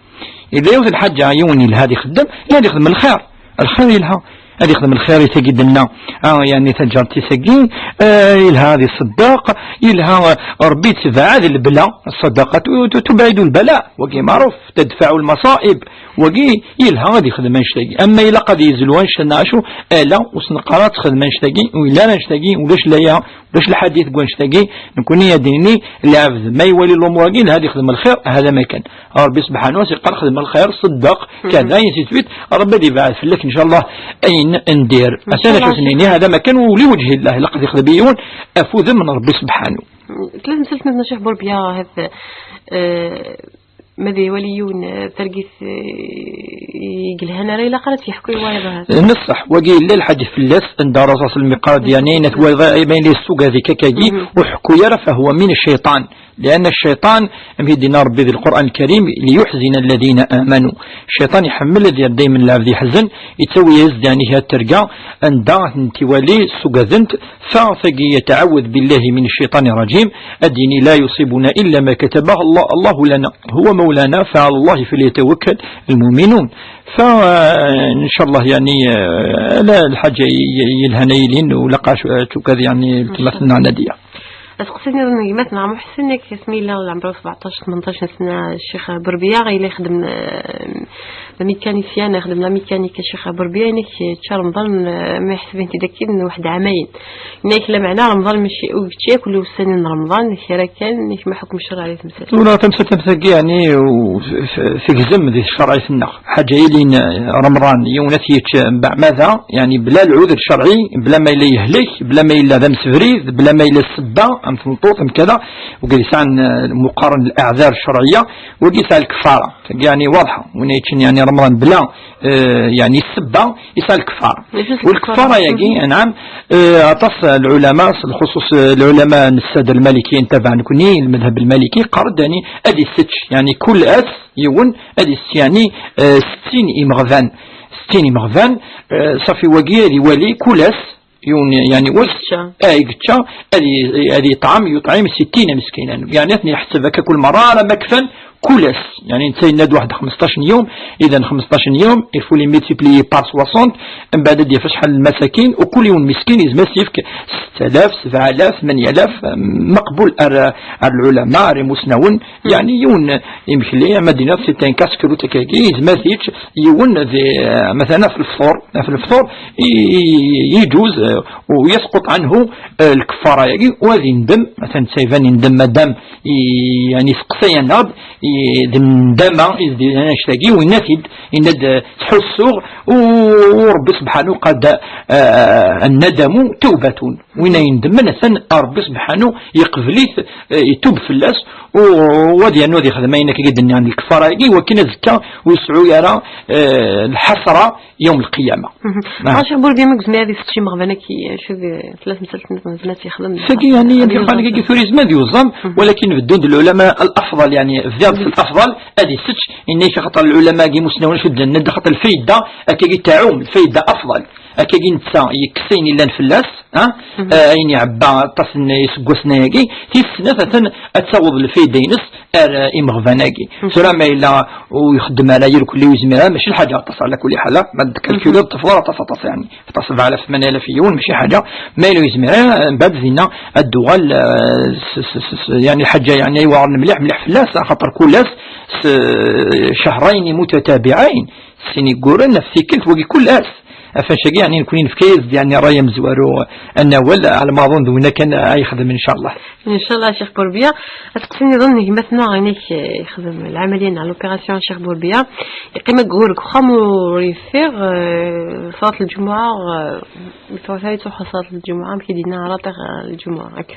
Yella yiwet lḥaǧa, yiwen yelha ad ixeddem, yelha ad ixdem lxir. Lxir yelha. Ad ixdem lxir i tagi d-nna, ah, yeɛni taǧart-is-agi, eh, yelha ad iṣeddeq, yelha, eh, Rebbi yettebɛad lebla, ṣṣadaqa tu-, tu-, tubɛidu lbala, wagi maɛruf, tadfaɛu lmaṣaib, wagi yelha ad ixdem annect-agi. Ama ilaq ad yezlu annect-nni acu, ala, ur s-neqqar ad texdem annect-agi, ur yelli ara annect-agi, ulac laya, ulac lḥadit deg wannect-agi, nekkni ad d-nini, lɛebd ma iwali lumuṛ-agi, yelha ad ixdem lxir, hada ma kan. Rebbi subḥanahu wa taɛala yeqqar xdem lxir, ṣeddeq, kada, ainsi de suite. Rebbi ad yebɛed fell-ak, ncallah, ayen n dir. Atan acu s-nini, hada ma kan, u li wejhi llah, ilaq ad ixdem yiwen, af udem n Rebbi subḥanahu. Tella temsalt niḍen a Ccix Burbiya, hada, eh, ma ad iwali yiwen, eh, targit, eh, i yelhan ara ilaq ara tt-yeḥku i wayeḍ hada. Neṣṣeḥ, wagi yella lḥaǧ fell-as, anda Rasul sallam yeqqar-d, yeɛni, ayen twaliḍ, ma yella yessugad-ik akkagi, ur ḥekku ara, فهو من الشيطان. لأن الشيطان, amek i d-yenna Rebbi di Lqur'an Lkarim, ليحزن الذين آمنوا. Cciṭan iḥemmel ad yerr daymen lɛebd yeḥzen, yettawi-yas-d, yeɛni, kra n terga, anda ad ten-iwali ssugadent, fa tagi يتعوذ بالله من الشيطان الرجيم, ad d-yini لا يصيبنا إلا ما كتبه الله، الله لنا، هو مولانا، فعلى الله فليتوكل المؤمنون. Fa, eh, ncallah, yeɛni, eh, ala lḥaǧa i, i, yelhan a yilin, u laqac, eh, tukad, yeɛni, weltma-tneɣ Nadiya. Aseqsi-nniḍen n gma-tneɣ Muḥsen, yak asmi yella leɛmer-iw sebɛeṭṭac, tmenṭac n sna, Ccix Burbiya, yella ixeddem, eh, d amikanisiyan, ixeddem la mécanique, Ccix Burbiya, yenna-k yečča Remḍan, eh, ma yeḥseb-it-id akkin, waḥed ɛamayen. Yenna-k lameɛna Remḍan mačči, ur yečči akk ussan n Remḍan, kra kan, yenna-k ma ḥukm ccreɛ di temsalt. Tura tamsalt am tagi, yeɛni, u-, f-, f-, tegzem di tcerɛit-nneɣ. Ḥaǧa yelin, eh, Remḍan, yiwen ad t-yečč, eh, beɛmada, yeɛni bla lɛuder ccerɛi, bla ma yella yehlek, bla ma yella d amsebrid, bla ma yella ssebba, am tmeṭṭut, am kada, wigad yesɛan, eh, meqqaren leɛdar ccerɛiya, wagi yesɛa lkeffara. Yeɛni waḍḥa, win yeččen, yeɛni, Remḍan bla, eh, yeɛni ssebba, yesɛa lkeffara. Walkeffara-yagi, anɛam, eh, aṭas lɛulama, s lxuṣuṣ, eh, lɛulama n ssada lmalikiyin, tabaɛ nekni, lmadhab lmaliki, qqaren-d, yeɛni, ad isečč, yeɛni, kul ass, yiwen ad is-, yeɛni, eh, settin imeɣban. Settin imeɣban, eh, ṣafi wagi ad iwali kul ass, yiwen, yeɛni, wass, ah, i yečča, ad i-, ad iṭɛem, yuṭɛim sittina miskinan. Yeɛni, ad ten-iḥseb akka kul merra, ara ma kfan kul ass. Yeɛni, netta yenna-d waḥed xmesṭac n yum, idan xmesṭac n yum, il faut les multiplier par soixante, mbeɛd ad d-yaf acḥal n lmasakin, u kul yiwen miskin yezmer ad s-yefk setta alaf, sebɛa alaf, tmanya alaf, maqbul ar, ar lɛulama, ar imusnawen, yeɛni yiwen imekli, ama d-iniḍ, c'est un casse-croûte akkagi, yezmer ad t-yečč yiwen di, مثلا, ɣef lefṭur, ɣef lefṭur, i, i, يجوز, eh, ويسقط عنه, eh, lkeffara-yagi, u ad yendem, مثلا, netta iban yendem, madam, i, yeɛni, isteqsa-yaneɣ-d, i, d nndama, i d, annect-agi, u yenna-t-id, yenna-d, eh, ttḥussuɣ, u, u Rebbi subḥanahu قال, eh, الندم توبة. Win ay indemmen, atan Rebbi subḥanahu yeqbel-it, eh, itub fell-as, u, u ad yernu ad yexdem ayen akka i d-nniɣ n lkeffara-agi, wakken azekka ur yesɛu ara, eh, lḥasra yawm lqiyama. Ah. Ccix Burbiya, ma yezmer ad isečč imeɣban-agi, acu d, tella temsalt niḍen yezmer ad tt-yexdem? Sagi, yeɛni, ad yuẓam. Tura yezmer ad yuẓam, walakin beddun-d lɛulama, al-afḍal, yeɛni, bdiɣ s al-afḍal, ad isečč, inna-k axaṭer lɛulama-agi imusnawen acu d-nnan, axaṭer lfayda, akkagi tɛum, lfayda afḍal. Akkagi netta yekkes ayen yellan fell-as, ha? Eh, ayen iɛebba aṭas n yiseggasen-agi, tis snat atan ad taweḍ lfayda-ines ar, eh, imeɣban-agi. Tura ma yella ur ixeddem ara irkelli ur yezmir ara, mačči lḥaǧa aṭas ɛla kulli ḥal, ma d-tkalkuliḍ tafḍal aṭas aṭas, yeɛni, aṭas sebɛa alaf, tmanya alaf yiwen, mačči ḥaǧa, ma yella ur yezmir ara, mbeɛd dinna ad d-tuɣal, eh, s, s, s, s, yeɛni lḥaǧa, yeɛni, iweɛren mliḥ mliḥ fell-as, axaṭer kul ass s, eh, شهرين متتابعين. Sin igguren ɣef tikkelt, wagi kul ass. Ɣef wannect-agi, yeɛni, nekni nefka-yas-d, yeɛni, ṛṛay amezwaru, ad nawal, ɛla ma aḍun d winna kan ay ixedmen, ncallah. Ncallah, Ccix Burbiya. Aseqsi niḍen n gma-tneɣ, inek, eh, yexdem lɛamaliya n l'opération, Ccix Burbiya. Yeqqim aggur deg uxxam ur yeffiɣ, eh, ṣalat lǧemɛa, eh, mi tṛuḥ, mi tṛuḥ ṣalat lǧemɛa, amek i d-yenna, raṭiɣ, eh, lǧemɛa, akka.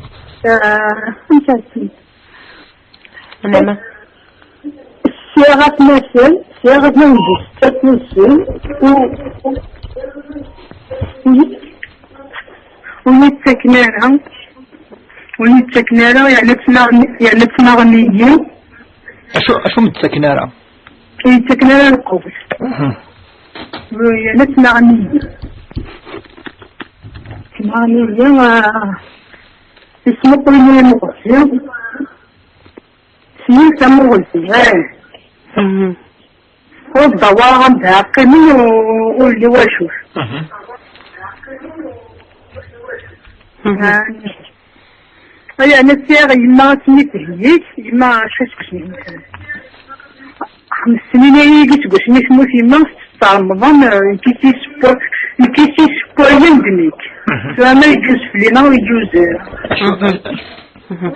Ah, amek ara tt-nini? Anɛam. Sɛiɣ atmaten, sɛiɣ atmaten di setta n ussan, u, u, ur yi-ttaken ara, ur yi-ttaken ara, yerna ttnaɣen, yerna ttnaɣen-iyi. Acu, acu ur m-ttaken ara? Ur yi-ttaken ara lqut. Mhm. Yerna ttnaɣen-iyi. Ttnaɣen-iyi, ah, yesmuqul-iyi am uɣersiw. Syin tamuɣelt, eh. Mhm. Ur d-dawar am d-ɛqimen u-, ur lliɣ wacu. Mhm. Mhm. Ay, ɛni sɛiɣ yemma ad tt-id-theyyi, yemma acu iseggasen? Xems snin ay iseggasen i temmut yemma, s Remḍan, eh, nekk i tt-yesseww-, nekk i tt-yessewwayen d nekk. Mhm. Tura ma yeǧǧuz fell-i neɣ ur yeǧǧuz ara. Mhm. Mhm.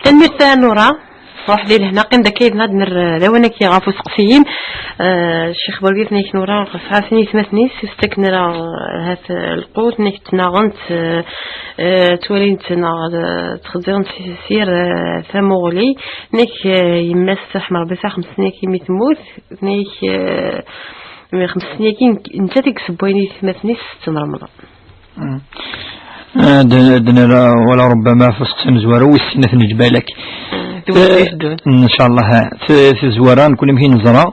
Tanemmirt a Nura. Ruḥ di lehna, qqim daki yid-neɣ ad nerr lawan-agi ɣef useqsi-im. Eh, Ccix Burgit, nekk Nura, tesɛa sin yetmaten-is, ur s-ttaken ara, eh, hat, eh, lqut, nekk ttnaɣent, eh, eh, ttwalint neɣ, eh, ttxezziren s, s yir, eh, tamuɣli, nekk, eh, yemma-s, ṛeḥma Rebbi, tesɛa xems snin-agi mi temmut, nekk, eh, xems snin-agi, nettat i yessewwayen i yetmaten-is setta n Remḍan. Mm. Eh, d-, d-, nra, wala ربما ɣef useqsi amezwaru, wis sin ad t-neǧǧ balak. Mm, d wid Eh, iteddun. Ncallah, eh, t-, tazwara, nekni amek i neẓra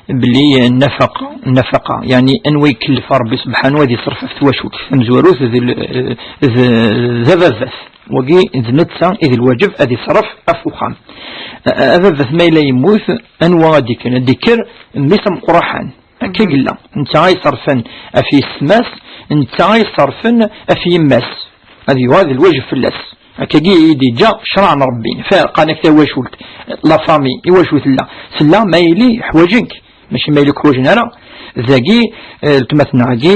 belli, eh, nnafaqa, nnafaqa, yeɛni anwa i ikellef Rebbi subḥanahu ad iṣerref ɣef twacult. Tamezwarut d l-, eh, d, d ababat. Wagi d netta i d lwaǧeb ad iṣerref ɣef uxxam. Eh, ababat ma yella yemmut, anwa ad d-ikkren? Ad d-ikker mmi-s ameqqraḥan. Akka i yella. Netta ay iṣerrfen ɣef yessetma-s, netta ay iṣerrfen ɣef yemma-s. Ad yuɣal d lwajeb fell-as. Akkagi i d-yeǧǧa ccṛeɛ n Ṛebbi. Fa-, qqaren-ak tawacult, la famille, i wacu tella? Tella ma yili ḥwaǧen-k, mačči ma yili ḥwaǧen ara. Dagi, eh, weltma-tneɣ-agi,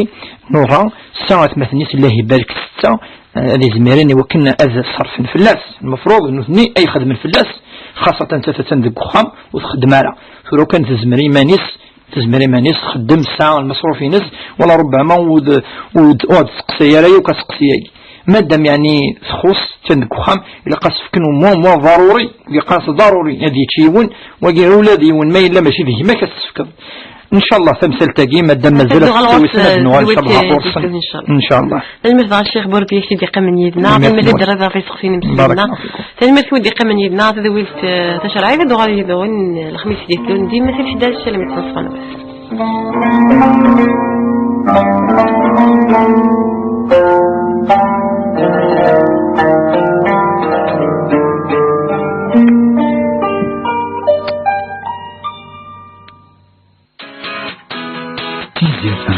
Nura, tesɛa atmaten-is, Allah ibarek, setta, eh, ad izmiren i wakken ad ṣerrfen fell-as. Lmefruḍ nutni ay ixedmen fell-as, xaṣatan ta-, atan deg uxxam ur txeddem ara. Tura kan tezmer iman-is, tezmer iman-is txeddem, tesɛa lmeṣruf-ines, wala ṛebbama ur d-, ur d-, ur d-testeqsay ara yakk aseqsi-agi. madam, yeɛni, txuṣ kan deg uxxam, ilaq ad s-fken au moins, moins ḍaruri, ilaq-as ḍaruri ad yečč yiwen, wagi ula d yiwen ma yella mačči d gma-k ad s-tefkeḍ. Ncallah tamsalt-agi, madam, mazal ad tettawisen, ad nuɣal ncallah ɣur-sen. Ncallah. Tanemmirt ɣer Ccix Burbi i k-id-yeqqimen yid-neɣ. Tanemmirt i d-rriḍ ɣef iseqsiyen n Msellem-nneɣ. Tanemmirt i k-id-yeqqimen yid-neɣ. Tadwilt, eh, tacerɛit ad d-uɣal yid-wen, eh, lexmis i d-iteddun dima si lḥdac alammi d tis ṣṣfa n wass. Tizi F M.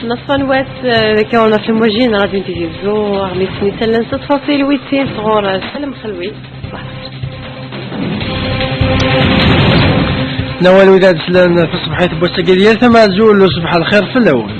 Neṣfa n wass, eh, d akka ur nafhem wajin, Radio Tizi Uzzu, aɣmis-nni Salla n Ṣṣeḍfa, Silwi d tin sɣur, eh, Salem Xelwi. Nawal wid ad slan taṣebḥit n wass-agi d yal tama azul, ṣebḥ lxir fell-awen.